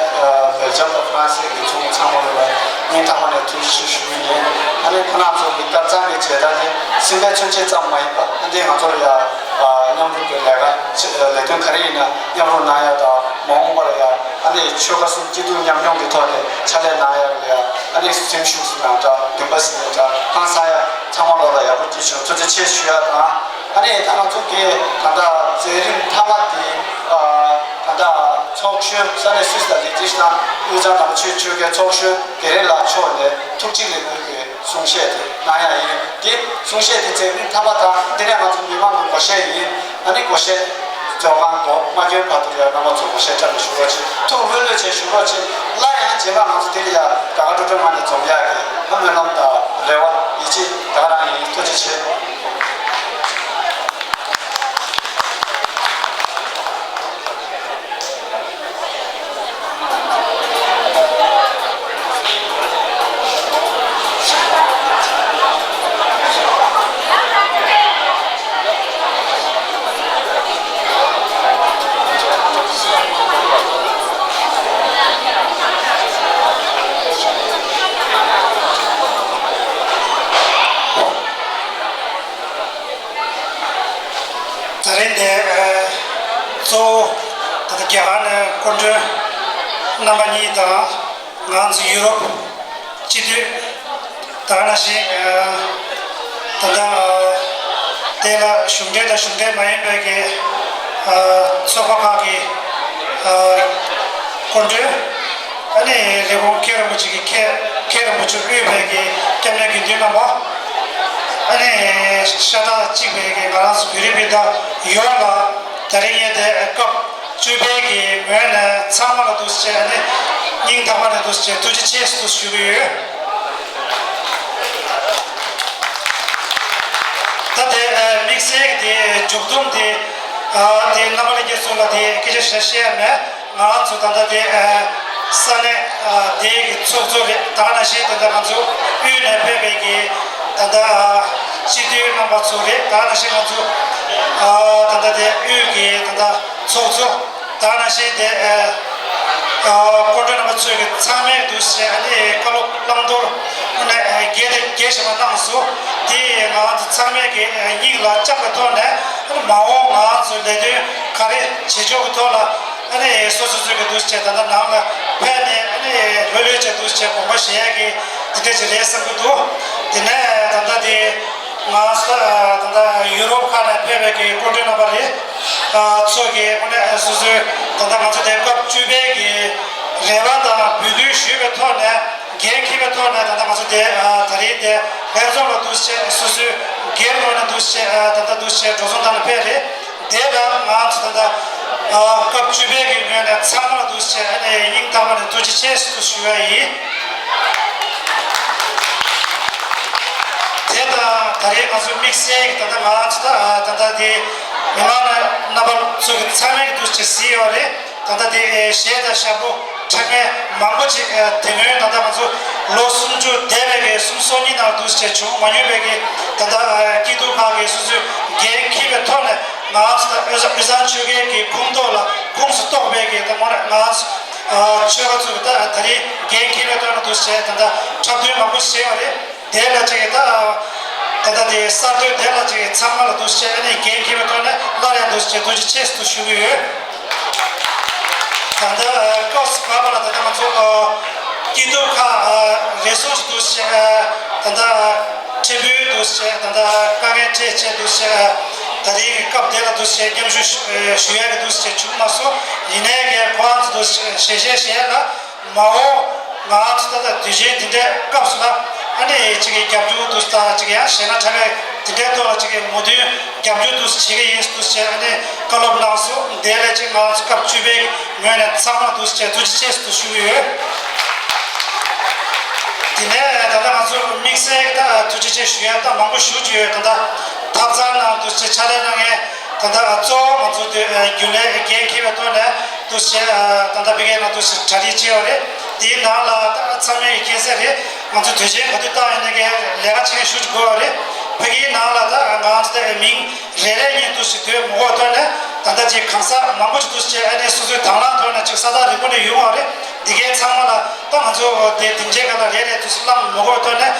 སྦེལ་ཇམ་དང་ཧྥ་རན་སི་གི་ཚོགས་མི་ཚང་མ་ལ་སྙིང་ཐག་པ་ནས་ཐུགས་རྗེ་ཆེ་ཞུ་གི་ཡིན། ཨ་ནི་ཁོང་རྣམ་ཚོ་གི་སྐབས་གཙང་གི་བྱེད་སྟངས་དེ་སེམས་པའི་མཚོན་བྱེད་ཙམ་མ་ཡིན་པ། ཨ་ནི་ང་ཚོ་ལ་ཡང་མཉམ་རུབ་ཀྱི་ལས་ཀ་ལས་དོན་ག་རེ་ཡིན་ན་མཉམ་རུབ་གནང་ཡ་དང་། མ་འོངས་པར་ཡང་ཨ་ནི་ཆོལ་ཁ་གསུམ་སྐྱིད་སྡུག་མཉམ་མྱོང་གི་ཐོག་ནས་ཕྱག་ལས་གནང་ཡ་ལ་ཡང་ཨ་ནི་སེམས་ཤུགས་ཟེར་ན་འདྲ། འདུན་པ་ཟེར་ན་འདྲ། ཧང་སང་ཡ་ཚང་མ་ལ་ཡག་པོ་ཅིག་ཞུ། ཐུགས་རྗེ་ཆེ་ཞུ་ཡ་དང་། ཨ་ནི་ད་ང་ཚོ་གི་ད་ལྟ་མཛད་རིམ་མཐའ་མ་དེ་ཨ་ད་ལྟ་ཚོགས་གཞོན་ས་གནས་སུད་སི་དང་ལི་ཏི་སི་ཏང་དབུས་གཙང་ནང་ཆོས་ཆོལ་ཁའི་ཚོགས་གཞོན་རྒན་རབས་ལགས་མཆོག་ནས་ཐུགས་རྗེ་ལེགས་འབུལ་གྱི་གསུང་བཤད་དེ་གནང་ཡ་ཡིན། དེ་གསུང་བཤད་དེ་མཛད་རིམ་མཐའ་མ་དང་། དེ་ནས་ང་ཚོ་མི་མང་གི་བགོ་བཤའ་ཡིན། ཨ་ནི་བགོ་བཤའ་རྫོགས་ཁང་དུ་མ་འགྱོན་བར་དུ་ཡང་རྣམ་པ་ཚོ་བགོ་བཤའ་འཁྲབ་ནས་བཞུགས་རོགས་བྱེད། ཐུགས་ལྷོད་ལྷོད་བྱས་བཞུགས་རོགས་བྱེད། སླར་ཡང་རྗེས་མ་ང་ཚོ་དེ་ལ་ཡང་དགའ་དགའ་སྤྲོ་སྤྲོ་ངང་ནས་འཛོམས་ཡག་གི་སྨོན་ལམ་དང་རེ་བ་ཡིད་ཆེས་ད་ག་རང་ཡིན། ཐུགས་རྗེ་ཆེ། ད་རེས་འདི་ཨ་གཙོ་བོ་ད་ལྟ་རྒྱ་གར་ནས་སྐུ་མགྲོན་རྣམ་པ་གཉིས་དང་། ང་ཚོ་ཡུ་རོབ་སྤྱི་འཐུས། ད་ག་ནང་བཞིན་ཨ་ད་ལྟ་ཨ་དེ་ལ་གཞུང་འབྲེལ་དང་གཞུང་འབྲེལ་མ་ཡིན་པའི་གི་ཨ་ཚོགས་པ་ཁག་གི་ཨ་སྐུ་མགྲོན། ཨ་ནི་རི་བོང་མཁན་རིན་པོ་ཆེ་གི་མཁན་མཁན་རིན་པོ་ཆེ་དབུས་པའི་གི་སྐྱབས་གནས་དགེ་འདུན་རྣམ་པ། ཨ་ནི་ཤ་ཁྲག་གཅིག་པའི་གི་ང་རང་ཚོ་བོད་རིགས་སྤུན་ཟླ་ཡོངས་ལ་ད་རིང་ངས་དེ་སྐབས་བཅུ་པའི་གི་ངོས་ནས་ཚང་མ་ལ་འདུག་སེ་བྱས། ཨ་ནི་སྙིང་ཐག་པ་ནས་འདུག་སེ་བྱས་ཐུགས་རྗེ་ཆེ་ཞུ་གི་ཡོད། ད་དེ་ཨ་དམིགས་བསལ་གྱི་དེ་མཇུག་སྡོམ་དེ་ཨ་དེ་རྣམ་པ་ལྷན་རྒྱས་ཚོ་ལ་དེ་སྐད་ཆ་བཤད་བཤད་ཡ་མེད། ང་ཚོ་ད་ལྟ་དེ་ཨ་ས་གནས་ཨ་དེ་གི་ཚོགས་གཙོ་རེད། ད་ག་ནང་བཞིན་ད་ལྟ་ང་ཚོ་དབུས་ནས་ཕེབས་པའི་གི་ད་ལྟ་ཨ་སྤྱི་འཐུས་རྣམ་པ་ཚོ་རེད། ད་ག་ནང་བཞིན་ང་ཚོ་ཨ་ད་ལྟ་དེ་དབུས་གི་ད་ལྟ་ཚོགས་གཙོ། ད་ག་ནང་བཞིན་དེ་ཨ་ཨ་སྐུ་མགྲོན་རྣམ་པ་ཚོས་གི་ཚང་མས་འདུག་སེ་ཨ་ནི་བཀའ་སློབ་བླང་དོར་ཨ་ནི་ཨ་རྒྱས་དང་རྒྱས་ཤིང་གནང་སོང་། དེ་ང་ཚོ་ཚང་མས་གི་ཨ་སྙིང་ལ་བཅངས་པའི་ཐོག་ནས་ཨ་ནི་མ་འོངས་ང་ཚོ་ལས་དོན་ག་རེ་བྱེད་ཕྱོགས་ཀྱི་ཐོག་ལ་ཨ་ནི་སོ་སོ་སོ་གི་འདུག་སེ་ད་ལྟ་ནང་ལ་ཕེབས་ནས་ཨ་ནི་ལྷོད་ལྷོད་བྱས་འདུག་སེ་དགོངས་པ་བཞེས་ཡ་གི་དེ་འདྲ་ཅིག་རེད་བསམ་གི་འདུག་དེ་ནས་ད་ལྟ་དེ་ང་ཚོ་ད་ལྟ་ཡུ་རོབ་ཁག་ནས་ཕེབས་པའི་གི་སྐུ་མགྲོན་རྣམ་པ་རེད། ཨ་ཚོ་གི་དངོས་གནས་སོ་སོའི་ད་ལྟ་ང་ཚོ་དེ་སྐབས་བཅུ་པའི་གི་རེ་བ་དང་འབོད་སྐུལ་ཞུས་པའི་ཐོག་ནས། འགན་འཁྱེར་བའི་ཐོག་ནས་ད་ལྟ་ང་ཚོ་དེ་ཨ་ད་རེས་དེ་ལྷན་ཚོགས་ལ་འདུག་སེ་སོ་སོའི་འགན་ལོག་ནས་འདུག་སེ་ཨ་ད་ལྟ་འདུག་སེ་འགྲོ་སོང་བཏང་ནས་ཕེབས་རེད། དེ་ལ་ང་ཚོ་ད་ལྟ་ཨ་སྐབས་བཅུ་པའི་གི་ངོས་ནས་ཚང་མ་ལ་འདུག་སེ་ཨ་ནི་སྙིང་ཐག་པ་ནས་ཐུགས་རྗེ་ཆེ་ཞུ་ཞུ་བ་ཡིན། དེ་དང་ད་རེས་ང་ཚོ་དམིགས་བསལ་གྱི་ད་ལྟ་ང་ཚོ་ད་ད་ལྟ་དེ་མི་མང་རྣམ་པ་ཚོ་གི་ཚང་མས་འདུག་སེ་གཟིགས་ཡོད་རེད། ད་ལྟ་དེ་གཞས་དང་ཞབས་བྲོ་འཁྲབ་མཁན་མང་པོ་ཅིག་དེ་སྔོན་ད་ལྟ་ང་ཚོ་ལོ་སུམ་ཅུ་འདས་པའི་གི་སུམ་ཅུ་སོ་གཉིས་ནང་འདུག་སེ་བྱུང་མ་མྱོང་བའི་གི་ད་ལྟ་སྐྱིད་སྡུག་ཁག་གི་སོ་སོའི་འགན་འཁྱེར་བའི་ཐོག་ནས་ང་ཚོ་ད་དབུས་གཙང་ཆོལ་ཁའི་གི་ཁོངས་གཏོགས་ལ་ཁོངས་སུ་གཏོགས་པའི་གི་ད་དངོས་གནས་ང་ཚོ་ཆོལ་ཁ་ཚོ་གི་ད་ད་རེས་འགན་འཁྱེར་བའི་ཐོག་ནས་འདུག་སེ་ད་ལྟ་འཁྲབ་སྟོན་མང་པོ་ཞིག་བྱས་པ་རེད། དེ་ལ་ཅིག་ད་ད་ལྟ་དེ་གསར་གཏོད་དེ་ལ་ཅིག་ཚང་མ་ལ་འདུག་སེ་ཨ་ནི་འགན་འཁྱེར་བའི་ཐོག་ནས་སླར་ཡང་འདུག་སེ་ཐུགས་རྗེ་ཆེ་ཞུ་གི་ཡོད། ད་ལྟ་སྐབས་སུ་བབས་པ་ལ་ད་ལྟ་ང་ཚོ་སྐྱིད་སྡུག་ཁག་རེ་ཟུང་ཞིག་འདུག་སེ་ད་ལྟ་ཕྲན་བུ་འདུག་སེ་ད་ལྟ་དཀའ་ངལ་འཕྲད་བྱས་འདུག་སེ་ད་རེས་ཀྱི་སྐབས་དེ་ལ་འདུག་སེ་མཉམ་ཞུགས་ཞུ་ཡ་གི་འདུག་སེ་བྱུང་མ་སོང་། ཡིན་ནའི་གི་ཁོ་རང་ཚོ་འདུག་སེ་ཞལ་བཞེས་བྱས་ལ། མ་འོངས་ང་ཚོ་ད་ལྟ་དུས་ཆེན་དེ་འདྲའི་སྐབས་སུ་ལ་ཨ་ནི་གཅིག་གི་རྒྱབ་སྐྱོར་དུ་དང་གཅིག་ཡང་གཞས་སྣ་འཁྲབ་པའི་དེ་འདྲའི་ཐོག་ལ་གཅིག་གི་མོས་མཐུན་རྒྱབ་སྐྱོར་དུ་བྱེད་ཀྱི་ཡིན་དུ་བྱས་ཨ་ནི་བཀའ་སློབ་གནང་སོང་། དེ་ལ་གཅིག་ང་ཚོ་སྐབས་བཅུ་པའི་ངོས་ནས་ཚང་མ་དུ་བྱས་ཐུགས་རྗེ་ཆེ་ཞུ་གི་ཡོད། དེ་ནས་ད་ལྟ་ང་ཚོ་དམིགས་བསལ་ད་ཐུགས་རྗེ་ཆེ་ཞུ་ཡ་ད་མང་པོ་ཞུ་རྒྱུ་ཡོད། ད་ལྟ་ཐབ་ཚང་ནང་དུ་བྱས་ཕྱག་ལས་གནང་མཁན་ད་ལྟ་གཙོ་བོ་ང་ཚོ་དེ་རྒྱུན་ལས་འགན་འཁྱེར་བའི་ཐོག་ནས། དུ་བྱས། ད་ལྟ་ཕ་གིའི་ནང་དུ་གྲ་སྒྲིག་བྱས་ཡོད་རེད། དེའི་ནང་ལ་ད་ཚང་མས་མཁྱེན་གསལ་རེད། ང་ཚོ་དུས་ཆེན་ག་དུས་བཏང་ཡིན་ན་གི་ལས་ཀ་བྱེད་མཁན་ཞུ་དགོས་པ་རེད། ཕ་གིའི་ནང་ལ་ད་ང་ཚོ་ད་མིང་རེ་རེ་གཉིས་དུ་ཞིག་འདོན་མི་དགོས་ཐོག་ནས་ ད་ལྟ་ཅིག་གང་ཟག་མང་པོ་ཅིག་འདུག་སེ་བྱས་ཨ་ནི་སོ་སོའི་དང་བླངས་ཐོག་ནས་ཅིག་ས་ཐག་རིང་པོ་ནས་ཡོང་བ་རེད། འདི་གའི་ཚང་མ་ལ་ད་ང་ཚོ་དེ་སྡིངས་ཆའི་སྒང་ལ་རེ་རེ་འདུག་སེ་བླངས་མ་དགོས་པའི་ཐོག་ནས་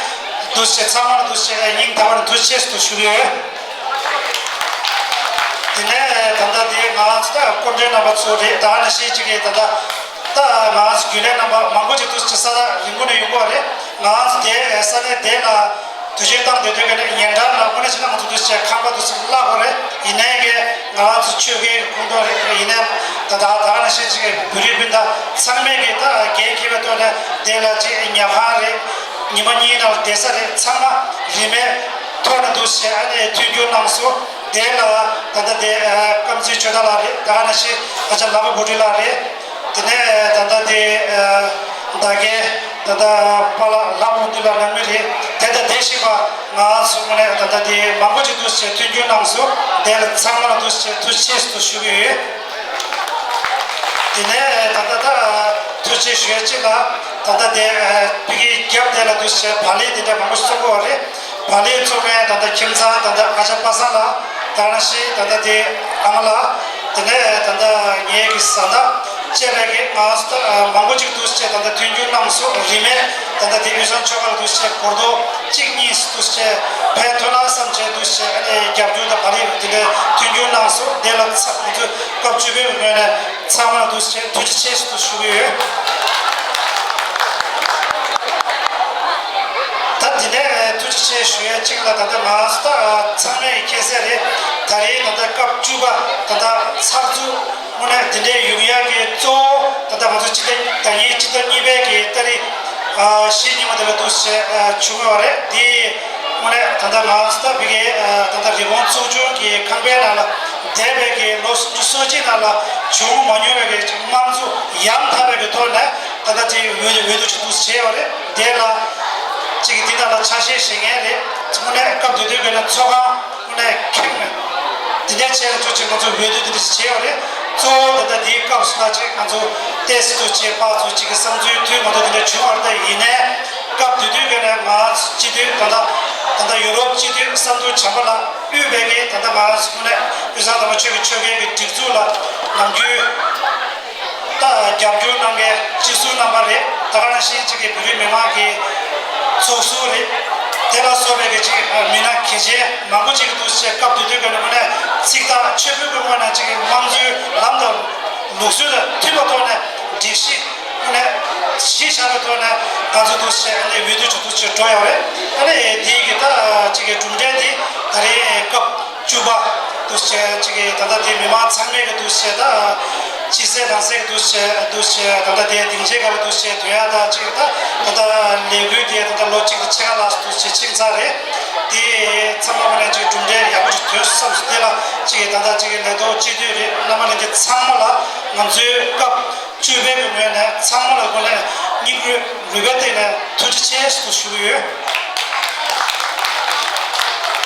འདུག་སེ་བྱས་ཚང་མ་ལ་འདུག་སེ་བྱས་སྙིང་ཐག་པ་ནས་ཐུགས་རྗེ་ཆེ་ཞེས་ཞུ་གི་ཡོད། དེ་ནས་ད་ལྟ་དེ་ང་ཚོ་ད་སྐུ་མགྲོན་རྣམ་པ་ཚོ་རེད། ད་ནང་བཞིན་ཅིག་གིས་ད་ལྟ་ད་ང་ཚོ་རྒྱུན་ལས་རྣམ་པ་མང་པོ་ཅིག་འདུག་སེ་བྱས་ས་ཐག་རིང་པོ་ནས་ཡོང་གི་ཡོད་རེད། ང་ཚོ་དེ་ས་གནས་དེ་ལ་དུས་ཆེན་བཏང་བསྡད་དུས་ཀ་ནས་ཉིན་གྲངས་ལ་དངོས་གནས་བྱས་ན་ང་ཚོ་འདུག་སེ་བྱས་ཁང་པ་འདུག་སེ་གླ་དགོས་རེད། ཡིན་ནའི་གི་ང་ཚོ་ཆོལ་ཁའི་ཁོངས་གཏོགས་རེད། ཡིན་ནའི་ད་ད་ད་ག་ནང་བཞིན་ཅིག་བོད་རིགས་སྤུན་ཟླ་ཚང་མས་གི་ད་འགན་འཁྱེར་བའི་ཐོག་ནས་དེ་ལ་ཅིག་ཉལ་ཁང་རེད། ཉི་མ་གཉིས་ནང་ལ་བསྡད་ས་རེད། ཚང་མ་རིན་མེད་ཐོག་ནས་འདུག་སེ་བྱས་ཨ་ནི་མཐུན་འགྱུར་གནང་སོང་། དེ་ལ་ད་ལྟ་དེ་ཨ་དཀར་མཛེས་ཆོས་དར་ལགས་རེད། ད་ག་ནང་བཞིན་ཨ་ཅག་ལགས་པ་བུ་ཁྲིད་ལགས་རེད། དེ་ནས་ད་ལྟ་དེ་ཨ་ད་གའི་ད་ལྟ་པཱ་ལགས་ལགས་པ་བུ་ཁྲིད་ལགས་ནང་མི་རེད། དེ་དང་དེ་བཞིན་པ་ང་ཚོ་ངོས་ནས་ད་ལྟ་དེ་མང་པོ་ཅིག་འདུག་སེ་མཐུན་འགྱུར་གནང་སོང་། དེ་ལ་ཚང་མ་ལ་འདུག་སེ་ཐུགས་རྗེ་ཆེ་ཞེས་ཞུ་གི་ཡོད། དེ་ནས་ད་ལྟ་ད་ཐུགས་རྗེ་ཆེ་ཞུ་ཡ་གཅིག་ལ་ད་ལྟ་དེ་ཨ་ཕ་གིའི་རྒྱབ་དེ་ལ་འདུག་སེ་བག་ལེབ་དེ་འདྲ་མང་པོ་ཞིག་བཙོང་གི་ཡོད་རེད། བག་ལེབ་བཙོང་མཁན་ད་ལྟ་ཁྱིམ་ཚང་ད་ལྟ་ཨ་ཅག་པ་སངས་ལགས། ད་ག་ནང་བཞིན་ད་ལྟ་དེ་ཨ་མ་ལགས། དེ་ནས་ད་ལྟ་ངེད་ཀྱི་བཟའ་ཟླ་བཅས་པའི་གི་ང་ཚོ་ད་མང་པོ་ཅིག་འདུག་སེ་ད་ལྟ་མཐུན་འགྱུར་གནང་སོང་། རིན་མེད་ད་ལྟ་དེ་དབུས་གཙང་ཆོལ་ཁ་ལ་འདུག་སེ་སྒོར་རྡོག་གཅིག་གཉིས་འདུག་སེ་ཕན་ཐོགས་ན་བསམ་བྱས་འདུག་སེ་ཨ་ནི་རྒྱབ་སྐྱོར་དང་བག་ལེབ་དེ་འདྲ་མཐུན་འགྱུར་གནང་སོང་། དེ་ལ་ཚ་ང་ཚོ་སྐབས་བཅུ་པའི་ངོས་ནས་ཚང་མ་ལ་འདུག་སེ་ཐུགས་རྗེ་ཆེ་ཞེས་ཞུ་གི་ཡོད། ད་དེ་ནས་ཐུགས་རྗེ་ཆེ་ཞུ་ཡ་གཅིག་ལ་ད་ལྟ་ང་ཚོ་ད་ཚང་མས་མཁྱེན་གསལ་རེད། ད་རེས་ད་ལྟ་སྐབས་བཅུ་པ་ད་ལྟ་ཚགས་ཚུད་དངོས་གནས་དེ་འདྲའི་ཡོང་ཡག་གི་གཙོ་བོ་ད་ལྟ་ང་ཚོ་སྤྱི་ཟླ་ཟླ་ཉིན་སྤྱི་ཟླ་གཉིས་པའི་གི་ཏ་རིག་བཞི་ཉིན་མོ་དེ་ལ་འདུག་སེ་བྱུང་ཡོད་རེད། དེ་དངོས་གནས་ད་ལྟ་ང་ཚོ་ད་བི་གའི་ད་ལྟ་རི་བོང་ཚོགས་ཆུང་གི་ཁང་པའི་ནང་ལ་འདས་པའི་གི་ལོ་སུམ་ཅུ་སོ་གཅིག་ནང་ལ་བྱུང་མ་མྱོང་བའི་གི་དམངས་གཙོ་ཡང་དག་པའི་གི་ཐོག་ནས་ད་ལྟ་དེ་འོས་འོས་བསྡུ་ཅིག་འདུག་སེ་བྱས་ཡོད་རེད། དེ་ལ་གཅིག་གི་འདི་ནང་ལ་ཆ་ཤས་བཞེས་མཁན་རེད། དངོས་གནས་སྐབས་དེ་དུས་ཀྱི་ནས་ཚོགས་ཁང་དངོས་གནས་ཁེངས་ནས་འདི་འདྲའི་ཆེད་དུ་ཅིག་ང་ཚོ་འོས་བསྡུ་འདི་འདྲ་ཞིག་བྱས་ཡོད་རེད། གཙོ་བོ་ད་ལྟ་འདིའི་སྐབས་སུ་ལ་ཅིག་ང་ཚོ་ཏོག་ཙམ་དུ་ཅིག་ཕར་ཚུར་ཅིག་གི་བསམ་ཚུལ་མཐུན་མ་མཐུན་འདི་འདྲ་བྱུང་བ་རེད། ད་ཡིན་ནའི་སྐབས་དེ་དུས་ཀྱི་ནས་ང་ཚོ་སྤྱི་འཐུས་ད་ལྟ་ད་ལྟ་ཡུ་རོབ་སྤྱི་འཐུས་བསམ་གྲུབ་བྱམས་པ་ལགས་དབུས་པའི་གི་ད་ལྟ་ང་ཚོ་དངོས་གནས་དབུས་གཙང་དམ་པ་ཆོས་ཀྱི་ཆོལ་ཁའི་གི་སྒྲིག་འཛུགས་ལ་ནམ་རྒྱུན། ད་རྒྱབ་སྐྱོར་གནང་མཁན་སྤྱི་ཟུར་རྣམ་པ་རེད། ད་ག་ནང་བཞིན་གཅིག་གི་བོད་རིགས་མི་མང་གི་ཚོགས་ཟུར་རེད། དེ་ལ་སོགས་པའི་གི་གཅིག་མི་སྣ་གལ་ཆེན་མང་པོ་ཅིག་གི་འདུག་སེ་སྐབས་དེ་དུས་ཀྱི་ནང་ནས་ཚིག་ཐག་ཆོད་པོའི་ངོས་ནས་གཅིག་གི་དམངས་གཙོའི་ལམ་དང་ལུགས་སྲོལ་དང་མཐུན་པའི་ཐོག་ནས་སྒྲིག་གཞི་ནས་གཞི་བཞག་པའི་ཐོག་ནས་ང་ཚོ་འདུག་སེ་ཨ་ནི་འོས་བསྡུ་ཅིག་འདུག་སེ་འགྲོ་ཡོད་རེད། ཨ་ནི་དེའི་གི་ད་གཅིག་གི་གྲུབ་འབྲས་དེ་ད་རེས་སྐབས་བཅུ་པ་འདུག་སེ་ཅིག་གི་ད་ལྟ་དེ་མི་མང་ཚང་མས་གི་འདུག་སེ་ད་ཕྱི་གསལ་ནང་གསལ་གི་འདུག་སེ་འདུག་སེ་ད་ལྟ་དེ་སྡིངས་ཆའི་སྒང་ལ་འདུག་སེ་དོན་ཡ་ད་ཅིག་ད་ད་ལྟ་ལས་འགུལ་དེ་ད་ལྟ་ལོ་གཅིག་དང་ཕྱེད་ཀ་ལྷག་འདུག་སེ་ཕྱིན་ཚར་རེད། དེ་ཚང་མ་ངོས་ནས་ཅིག་གྲུབ་འབྲས་ཡག་པོ་ཅིག་ཐོན་སོང་བསམ་སོང་། དེ་ལ་ཅིག་གི་ད་ལྟ་ཅིག་གི་ལས་ཐོག་སྤྱི་འཐུས་རེད། རྣམ་པ་ལྷན་རྒྱས་ཚང་མ་ལ་ང་ཚོའི་སྐབས་བཅུ་པའི་གི་ངོས་ནས་ཚང་མ་ལ་དངོས་གནས་སྙིང་རུས་རུས་པའི་གཏིང་ནས་ཐུགས་རྗེ་ཆེ་ཞེས་ཞུ་གི་ཡོད།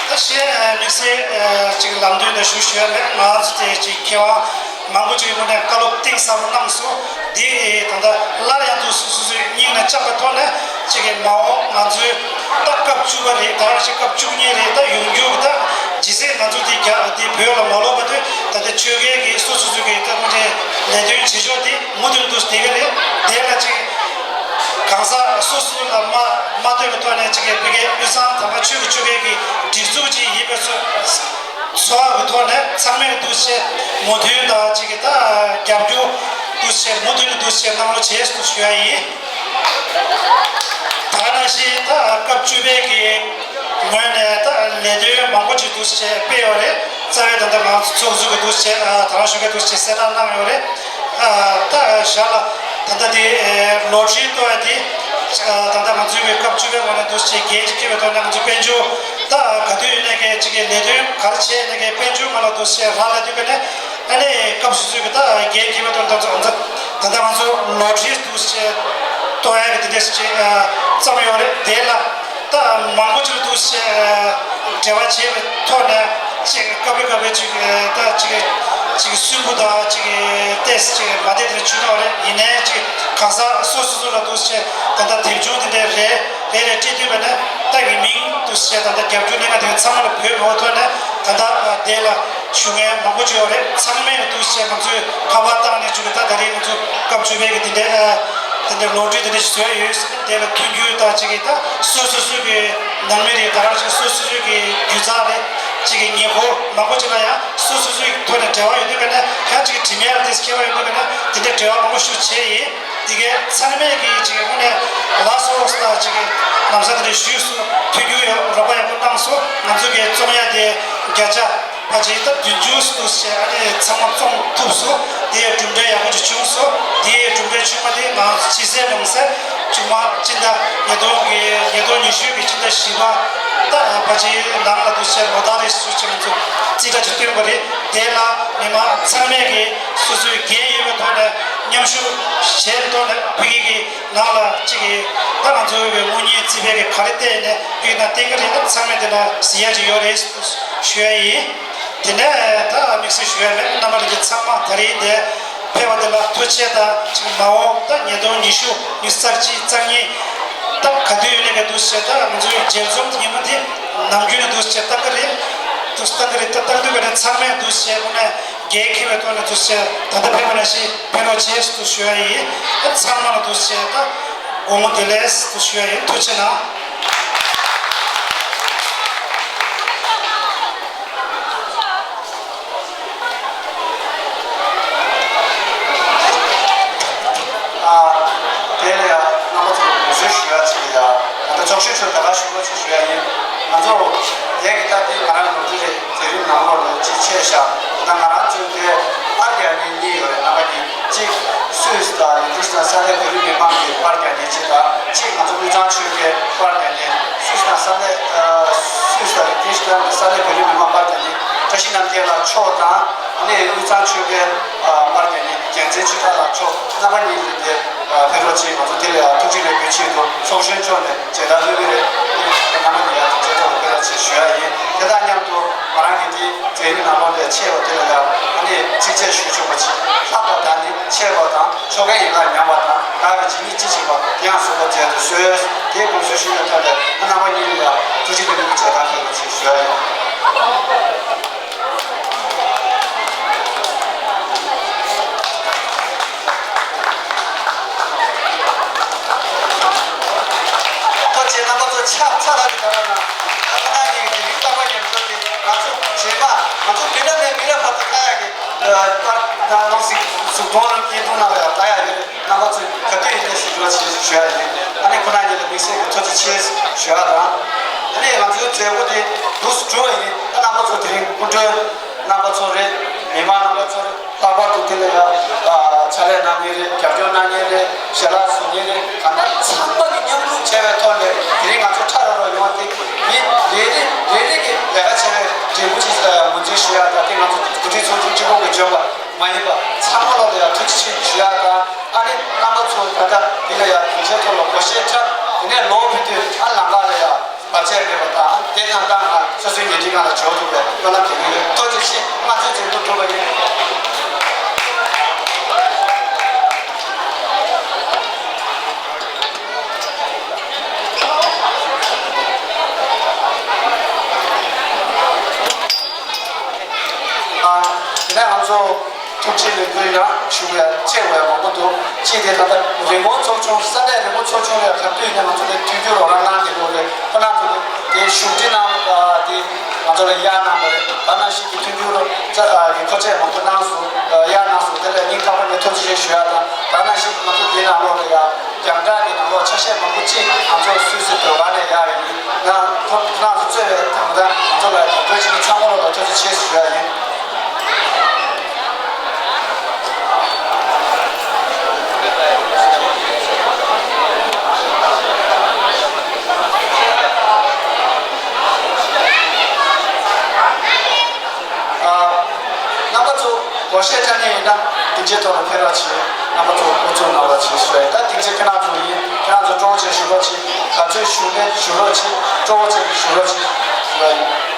ད་གཞན་དམིགས་བསལ་ཅིག་ལམ་སྟོན་དང་ཞུ་ཞུ་ཡ་མེད། ང་ཚོ་དེ་ཅིག་མཁས་དབང་མང་པོ་ཅིག་གི་ངོས་ནས་བཀའ་སློབ་གཏིང་ཟབ་པོ་གནང་སོང་། འདི་ད་ལྟ་སླར་ཡང་དུ་སོ་སོ་སོའི་སྙིང་ནས་བཅངས་པའི་ཐོག་ནས་ཅིག་གི་མ་འོངས་ང་ཚོའི་ད་སྐབས་བཅུ་པ་རེད། ད་ག་ཅིག་སྐབས་བཅུ་གཉིས་རེད། ད་ཡོང་རྒྱུ་ད་ཇི་སྲིད་ང་ཚོ་འདི་རྒྱ་འདི་བོད་ལ་མ་ལོག་པ་དུས་ད་ལྟ་ཆོལ་ཁའི་གི་སོ་སོ་སོ་གི་ད་དངོས་གནས་ལས་དོན་བྱེད་ཕྱོགས་འདི་མུ་མཐུད་དུ་བསྡད་ཀྱི་རེད། དེ་ལ་ཅིག་གང་ཟག་སོ་སོ་ལ་མ་མ་ལྟོས་པའི་ཐོག་ནས་ཅིག་གི་བོད་ཀྱི་དབུས་གཙང་དམ་པ་ཆོས་ཀྱི་ཆོལ་ཁའི་གི་སྒྲིག་འཛུགས་ཅིག་ཡིན་པའི་ཚོ་ཚོར་བ་གི་ཐོག་ནས་ཚང་མས་འདུག་སེ་མོས་མཐུན་དང་ཅིག་གི་ད་རྒྱབ་སྐྱོར་འདུག་སེ་མུ་མཐུད་ནས་འདུག་སེ་གནང་རོགས་བྱེད་ཞེས་ཞུ་ཡ་ཡིན། ད་ག་ནང་བཞིན་ད་སྐབས་བཅུ་པའི་གི་ངོས་ནས་ད་ལས་དོན་མང་པོ་ཅིག་འདུག་སེ་སྤེལ་ཡོད་རེད། རྩ་བའི་ད་ལྟ་ང་ཚོ་ཚོགས་གཙོ་གི་འདུག་སེ་ད་རང་ཞུ་མཁན་འདུག་སེ་གསལ་བསྒྲགས་གནང་ཡོད་རེད། ད་ཞར་ལ་ད་ལྟ་དེ་ལོ་ཊ་རི་གཏོང་ཡ་དེ་ད་ལྟ་ང་ཚོའི་གི་སྐབས་བཅུ་པའི་ངོས་ནས་འདུག་སེ་འགན་ཅིག་འཁྱེར་བའི་ཐོག་ནས་ང་ཚོ་དཔལ་འབྱོར་ད་ག་དུས་ཡིན་ནའི་གི་ཅིག་གི་ལས་དོན་ག་རེ་བྱས་ཡིན་ནའི་གི་དཔལ་འབྱོར་ངོས་ལ་འདུག་སེ་རག་ལས་དུས་ག་ནས། ཨ་ནི་སྐབས་སོ་སོའི་གི་ད་འགན་འཁྱེར་བའི་ཐོག་ནས་ད་ང་ཚོ་ད་ལྟ་ང་ཚོ་ལོ་ཊ་རི་འདུག་སེ་གཏོང་ཡ་གི་དེ་འདྲ་ཞིག་བརྩམས་ཡོད་རེད། དེ་ལ་ད་མང་པོ་ཅིག་འདུག་སེ་འབྲེལ་བ་བྱས་པའི་ཐོག་ནས་ཅིག་སྐབས་རེ་སྐབས་རེ་ཅིག་ད་ཅིག་ཅིག་སུན་པོ་དང་ཅིག་ཏོག་ཙམ་ཅིག་མ་བདེ་དེ་འདྲ་བྱུང་ཡོད་རེད། ཡིན་ནའི་ཅིག་གང་ཟག་སོ་སོ་སོ་ལ་འདུག་སེ་ད་ལྟ་དེབ་ཆུང་དེ་འདྲ་རེ་རེ་རེ་བྲིས་དུས་པ་ནས་ད་གི་མིང་འདུག་སེ་ད་ལྟ་རྒྱབ་སྐྱོར་གནང་མཁན་དེ་ཚང་མ་ལ་འབོད་མེད་པའི་ཐོག་ནས་ད་ལྟ་དེ་ལ། ཞུ་མཁན་མང་པོ་ཅིག་ཡོད་རེད། ཚང་མས་འདུག་སེ་ང་ཚོས་ཁ་པར་བཏང་ནས་བཅུག་གི། ད་ད་རེས་ང་ཚོ་སྐབས་བཅུ་པའི་གི་དེ་འདྲའི་དེ་འདྲའི་ལོ་རྒྱུས་དེ་འདྲ་ཞིག་བཟོས་ཡོད། དེ་ལ་མཐུན་འགྱུར་དང་གཅིག་གི་ད་སོ་སོ་སོའི་གི་ནང་མི་རེད། ད་ག་ཅིག་སོ་སོ་སོའི་གི་རྒྱུ་རྩ་རེད། གཅིག་གི་ཉེ་འཁོར་མང་པོ་ཅིག་ལ་ཡང་སོ་སོ་སོའི་གི་ཐོག་ནས་འབྲེལ་བ་ཡོད་དུས་ག་ནས་ཡང་གཅིག་གི་དྲི་མ་དེ་སྐྱེ་བ་ཡོད་དུས་ག་ནས་དེ་འདྲའི་འབྲེལ་བ་མང་པོ་ཞིག་བྱས་ཡིན། དེ་གའི་ཚང་མས་ཀྱིས་ཅིག་དངོས་གནས་ལགས་སོ་ལགས་སོ་ཅིག་གི་ལམ་སང་དེ་འདྲ་ཞུས་སོང་། མཐུན་འགྱུར་ཡོད། རོགས་པ་ཡག་པོ་གནང་སོང་། ང་ཚོ་གི་བཙོང་ཡ་དེ་བརྒྱ་ཆ་ཕལ་ཆེར་ད་བདུན་ཅུ་འདུག་སེ་ཨ་ནི་ཚང་མ་བཙོང་ཐུབ་སོང་། དེ་ཡི་གྲུབ་འབྲས་ཡག་པོ་ཅིག་བྱུང་སོང་། དེ་ཡི་གྲུབ་འབྲས་ཆུང་མ་དེ་ང་ཕྱི་གསལ་ནང་གསལ་ཆུང་མ་སྤྱི་ཟླ་ཉིས་སྟོང་གི་ཉིས་སྟོང་ཉི་ཤུ་གི་སྤྱི་ཟླ་བཞི་པ་ད་ཕལ་ཆེར་ནང་ལ་འདུག་སེ་ལོ་ལྟར་རེ་བཞིན་ང་ཚོ་རྩིས་ཁྲ་ཅིག་བཏོན་པ་རེད། དེ་ལ་མི་མང་ཚང་མས་ཀྱིས་སོ་སོའི་འགན་ཡོད་པའི་ཐོག་ནས་མཉམ་ཞུགས་བྱས་ཐོག་ནས་ཕ་གི་གི་ནང་ལ་གཅིག་གིས་ད་ང་ཚོའི་དངུལ་གཉེར་རྩིས་སྤེལ་གྱི་ག་རེ་བལྟས་ནས་ཕ་གི་ནང་བསྟན་གྱི་རེད། ད་ཚང་མས་དེ་ལ་གཟིགས་ཡ་ཅིག་ཡོད་རེད་ཞུ་ཡ་ཡིན། དེ་ནས་ད་དམིགས་བསལ་ཞུ་ཡ་མེད། རྣམ་པ་ལྷན་རྒྱས་ཚང་མ་ད་རེས་འདིར་ཕེབས་པ་དེ་ལ་ཐུགས་རྗེ་ཆེ་དང་གཅིག་མ་འོངས་ད་ཉིས་སྟོང་ཉི་ཤུ་ཉི་ཤུ་རྩ་གཅིག་རྩ་གཉིས་ད་ག་དུས་ཡོད་ནས་ག་དུས་བྱས་ད་ང་ཚོའི་མཇལ་འཛོམས་ཉིན་མོ་དེ་ནམ་རྒྱུན་ནས་འདུག་སེ་བཏང་གི་རེད། འདུག་སེ་བཏང་གི་རེད། ད་བཏང་དུས་ག་རེ་ཚང་མས་འདུག་སེ་དངོས་གནས་འགན་འཁྱེར་བའི་ཐོག་ནས་འདུག་སེ་ད་ལྟ་ཕེབས་པ་ནང་བཞིན་ཕེབས་རོགས་བྱེད་ཞེས་ཞུ་ཡ་ཡིན། ཚང་མ་ལ་འདུག་སེ་ད་དགོང་མོ་བདེ་ལེགས་ཞེས་ཞུ་ཡ་ཡིན། ཐུགས་རྗེ་གནང་། ཨ། དེ་ལ་ཡང་རྣམ་པ་ཚོར་དགོངས་ཞུ་ཞུ་ཡ་ཅིག་ཡ། ད་ལྟ་ཚོགས་ཞུགས་ཚོར་ད་ག་ཞུ་རོགས་ཅིག་ཞུ་ཡ་ཡིན། ང་ཚོ་ལས་ཀྱི་ད་ལྟའི་ང་རང་ལོ་རྒྱུས་རེད། མཛད་རིམ་ནང་ལོགས་ལ་ཅིག་ཆད་བཞག་ད་ང་རང་ཚོའི་དེ་པར་རྒྱག་མཁན་གཉིས་ཡོད་རེད། རྣམ་པ་གཉིས། གཅིག་སུད་སི་དང་ལས་འགུལ་དང་ས་གནས་བོད་རིགས་མི་མང་གི་པར་རྒྱག་མཁན་གཅིག་དང་། གཅིག་ང་ཚོ་དངུལ་གཙང་ཆོལ་ཁའི་པར་རྒྱག་མཁན། སུད་སི་དང་ས་གནས་ཨ། སུད་སི་དང་ལིག་ཏེན་སི་ཏན་གྱི་ས་གནས་བོད་རིགས་མི་མང་པར་རྒྱག་མཁན་བཀྲ་ཤིས་རྣམ་རྒྱལ་ལགས་མཆོག་དང་། ཨ་ནི་དངུལ་གཙང་ཆོལ་ཁའི་ཨ། པར་རྒྱག་མཁན་རྒྱལ་མཚན་ཆོས་གྲགས་ལགས་མཆོག་རྣམ་པ་གཉིས་ལ་དེ་ཕེབས་རོགས་བྱེད། ང་ཚོ་དེ་ལ་ཡང་ཐུགས་རྗེ་ལེགས་འབུལ་ཆེད་དུ་ཚོགས་གཞོན་མཆོག་ནས་མཇལ་དར་ཕུལ་གྱི་རེད། དེ་རྣམ་པ་གཉིས་ཡང་དེ་མཇལ་ཐོག་ལ་ཕེབས་རོགས་བྱེད་ཞུ་ཡ་ཡིན། དེ་དང་མཉམ་དུ་ང་རང་གི་དེ་མཛད་རིམ་ནང་ལོགས་ལ་ཆད་པ་དེ་ལ་ཡང་ཨ་ནི་ཚིགས་བཅད་ཞུ་ཆོག་པ་ཅིག་ལྷག་པ་དང་ནི་ཆད་པ་དང་ཆོ་ག་ཡན་ལག་ཉམས་པ་དང་དགའ་བའི་བྱེད་ནུས་ཅི་ཆེ་བ་དེ་ཡང་གཟུགས་པོ་མཛད་དུ་གསོལ། དེའི་དགོངས་ཞུ་ཞུས་པའི་ཐོག་ནས་རྣམ་པ་གཉིས་ལ་ཡང་ཐུགས་རྗེ་ལེགས་འབུལ་གྱི་མཇལ་དར་ཕུལ་རོགས་བྱེད་ཞུ་ཡ་ཡིན། ཐུགས་རྗེ་ཆེ། རྣམ་པ་ཚོ་ཕྱག་འཚལ་ལ་གི་དགའ་རབ་གནང་། ཁོ་ན་གཉིས་ཀྱི་དེ་རིང་རྟག་པར་ཉམས་མྱོང་དེ་ང་ཚོ་རྗེས་མ་ང་ཚོ་བོད་ནང་ནས་མི་རབས་བར་དུ་ལྟ་ཡག་གི་པར་དང་ནང་གཟིགས་གཟུགས་མཐོང་ལ་བརྙན་ཐུང་ནང་ལ་ཡང་ལྟ་ཡག་ཡོད་རེད། རྣམ་པ་ཚོས་ག་དུས་ཡིན་ནའི་གཟིགས་རོགས་བྱེད་ཞུ་ཡ་ཡིན། ཨ་ནི་ཁོ་ན་གཉིས་ལ་དམིགས་བསལ་གྱི་ཐུགས་རྗེ་ཆེ་ཞུ་ཡ་དང་། ཨ་ནི་ང་ཚོའི་མཛད་སྒོ་དེ་འདུག་སེ་གྲུབ་པ་ཡིན། ད་རྣམ་པ་ཚོ་དེ་རིང་སྐུ་མགྲོན་རྣམ་པ་ཚོ་རེད། མི་མང་རྣམ་པ་ཚོ་རེད། ལྷག་པར་དུ་དེ་ལ་ཡང་ཕྱག་ལས་གནང་མཁན་རེད། རྒྱབ་སྐྱོར་གནང་མཁན་རེད། ཞལ་ལག་བཟོ་མཁན་རེད། གང་ལྟར་ཚང་མ་གིས་མཉམ་རུབ་བྱས་པའི་ཐོག་ནས་དེ་རིང་ང་ཚོ་ཁྲ་རོ་རོ་ཡོང་བ་དེ་མི་རེ་རེ་རེ་རེ་གིས་ལས་ཀ་བྱས་པའི་འབྲས་བུ་ཅིག་ངོས་འཛིན་ཞུ་ཡག་དང་། དེ་ང་ཚོ་འགོ་ཁྲིད་ཚོགས་ཆུང་གཅིག་པོ་གིས་འཇོན་པ་མ་ཡིན་པ། ཚང་མ་ལོག་ལ་ཡང་ཐུགས་རྗེ་ཆེ་ཞུ་ཡག་དང་། ཨ་ནི་རྣམ་པ་ཚོ་ད་ལྟ་འདི་ལ་ཡང་སྡིངས་ཆའི་ཐོག་ལ་སྒོར་གཞས་འཁྲབ། དེ་ནས་ལོག་ཕེབས་དུས་ཨ་ལམ་ཁ་ལ་ཡང་བར་ཆད་མེད་པ་དང་། དེ་དང་ད་ང་སོ་སོའི་ཉལ་ཁྲིའི་སྒང་ལ་འབྱོར་ཐུབ་པའི་སྨོན་ལམ་རྒྱག་གི་ཡོད། ཐུགས་རྗེ་ཆེ། ང་ཚོའི་མཛད་སྒོ་གྲུབ་པ་ཡིན། ཨ། དེ་ནས་ང་ཚོ་ཐུགས་རྗེ་ལེགས་འབུལ་ཡང་ཞུ་བའི་ཆེ་བའི་མང་པོ་འདུག་ཅིག་དེ་ད་ལྟ་རི་མགོ་ཚོགས་ཆུང་། ས་གནས་རི་མགོ་ཚོགས་ཆུང་ལ་ག་དུས་ཡིན་ན་ང་ཚོ་ལ་མཐུན་འགྱུར་རོགས་རམ་གནང་བསྡད་ཡོད་རེད། ཁོ་རང་ཚོ་དེ་བཞུགས་ཁྲི་གནང་། དེ་ང་ཚོ་ལ་གཡར་གནང་བ་རེད། ད་ནང་བཞིན་གྱི་མཐུན་འགྱུར་རོགས་རམ་གྱི་མཁོ་ཆས་མང་པོ་གནང་སོང་། གཡར་གནང་སོང་། དེ་ལ་སྙིང་ཐག་པ་ནས་ཐུགས་རྗེ་ཆེ་ཞུ་ཡག་དང་། ད་ནང་བཞིན་ང་ཚོ་དེའི་ནང་ལོགས་ལ་ཡང་རྒྱང་བསྒྲགས་ཀྱི་ནང་ལོགས་ཆ་ཤས་མང་པོ་ཅིག་ང་ཚོ་སུད་སི་ཟློས་གར་ནས་གཡར་ཡོད། ཡིན་ན་ཁོ་རང་ཚོ་གཙོས་པའི་དང་པོ་དང་ང་ཚོ་ལ་རྒྱབ་སྐྱོར་བྱེད་མཁན་ཚང་མ་ལོག་ལ་ཐུགས་རྗེ་ཆེ་ཞུ་ཡག་ཡིན། ཨ། རྣམ་པ་ཚོ་སྒོར་གཞས་འཁྲབ་མཁན་ཡིན་ན་སྡིངས་ཆའི་ཐོག་ལ་ཕེབས་རོགས་བྱེད། རྣམ་པ་ཚོ་འགོ་འཛུགས་གནང་རོགས་བྱེད་ཞུ་ཡ་ཡིན། ད་སྡིངས་ཆ་ཁྱེད་རང་ཚོ་ཡིན། ཁྱེད་རང་ཚོ་སྤྲོ་བོ་བྱས་བཞུགས་རོགས་བྱེད། ག་ཚོད་བཞུགས་ནས་བཞུགས་རོགས་བྱེད། སྤྲོ་བོ་བྱས་བཞུགས་རོགས་བྱེད་ཞུ་ཡ་ཡིན།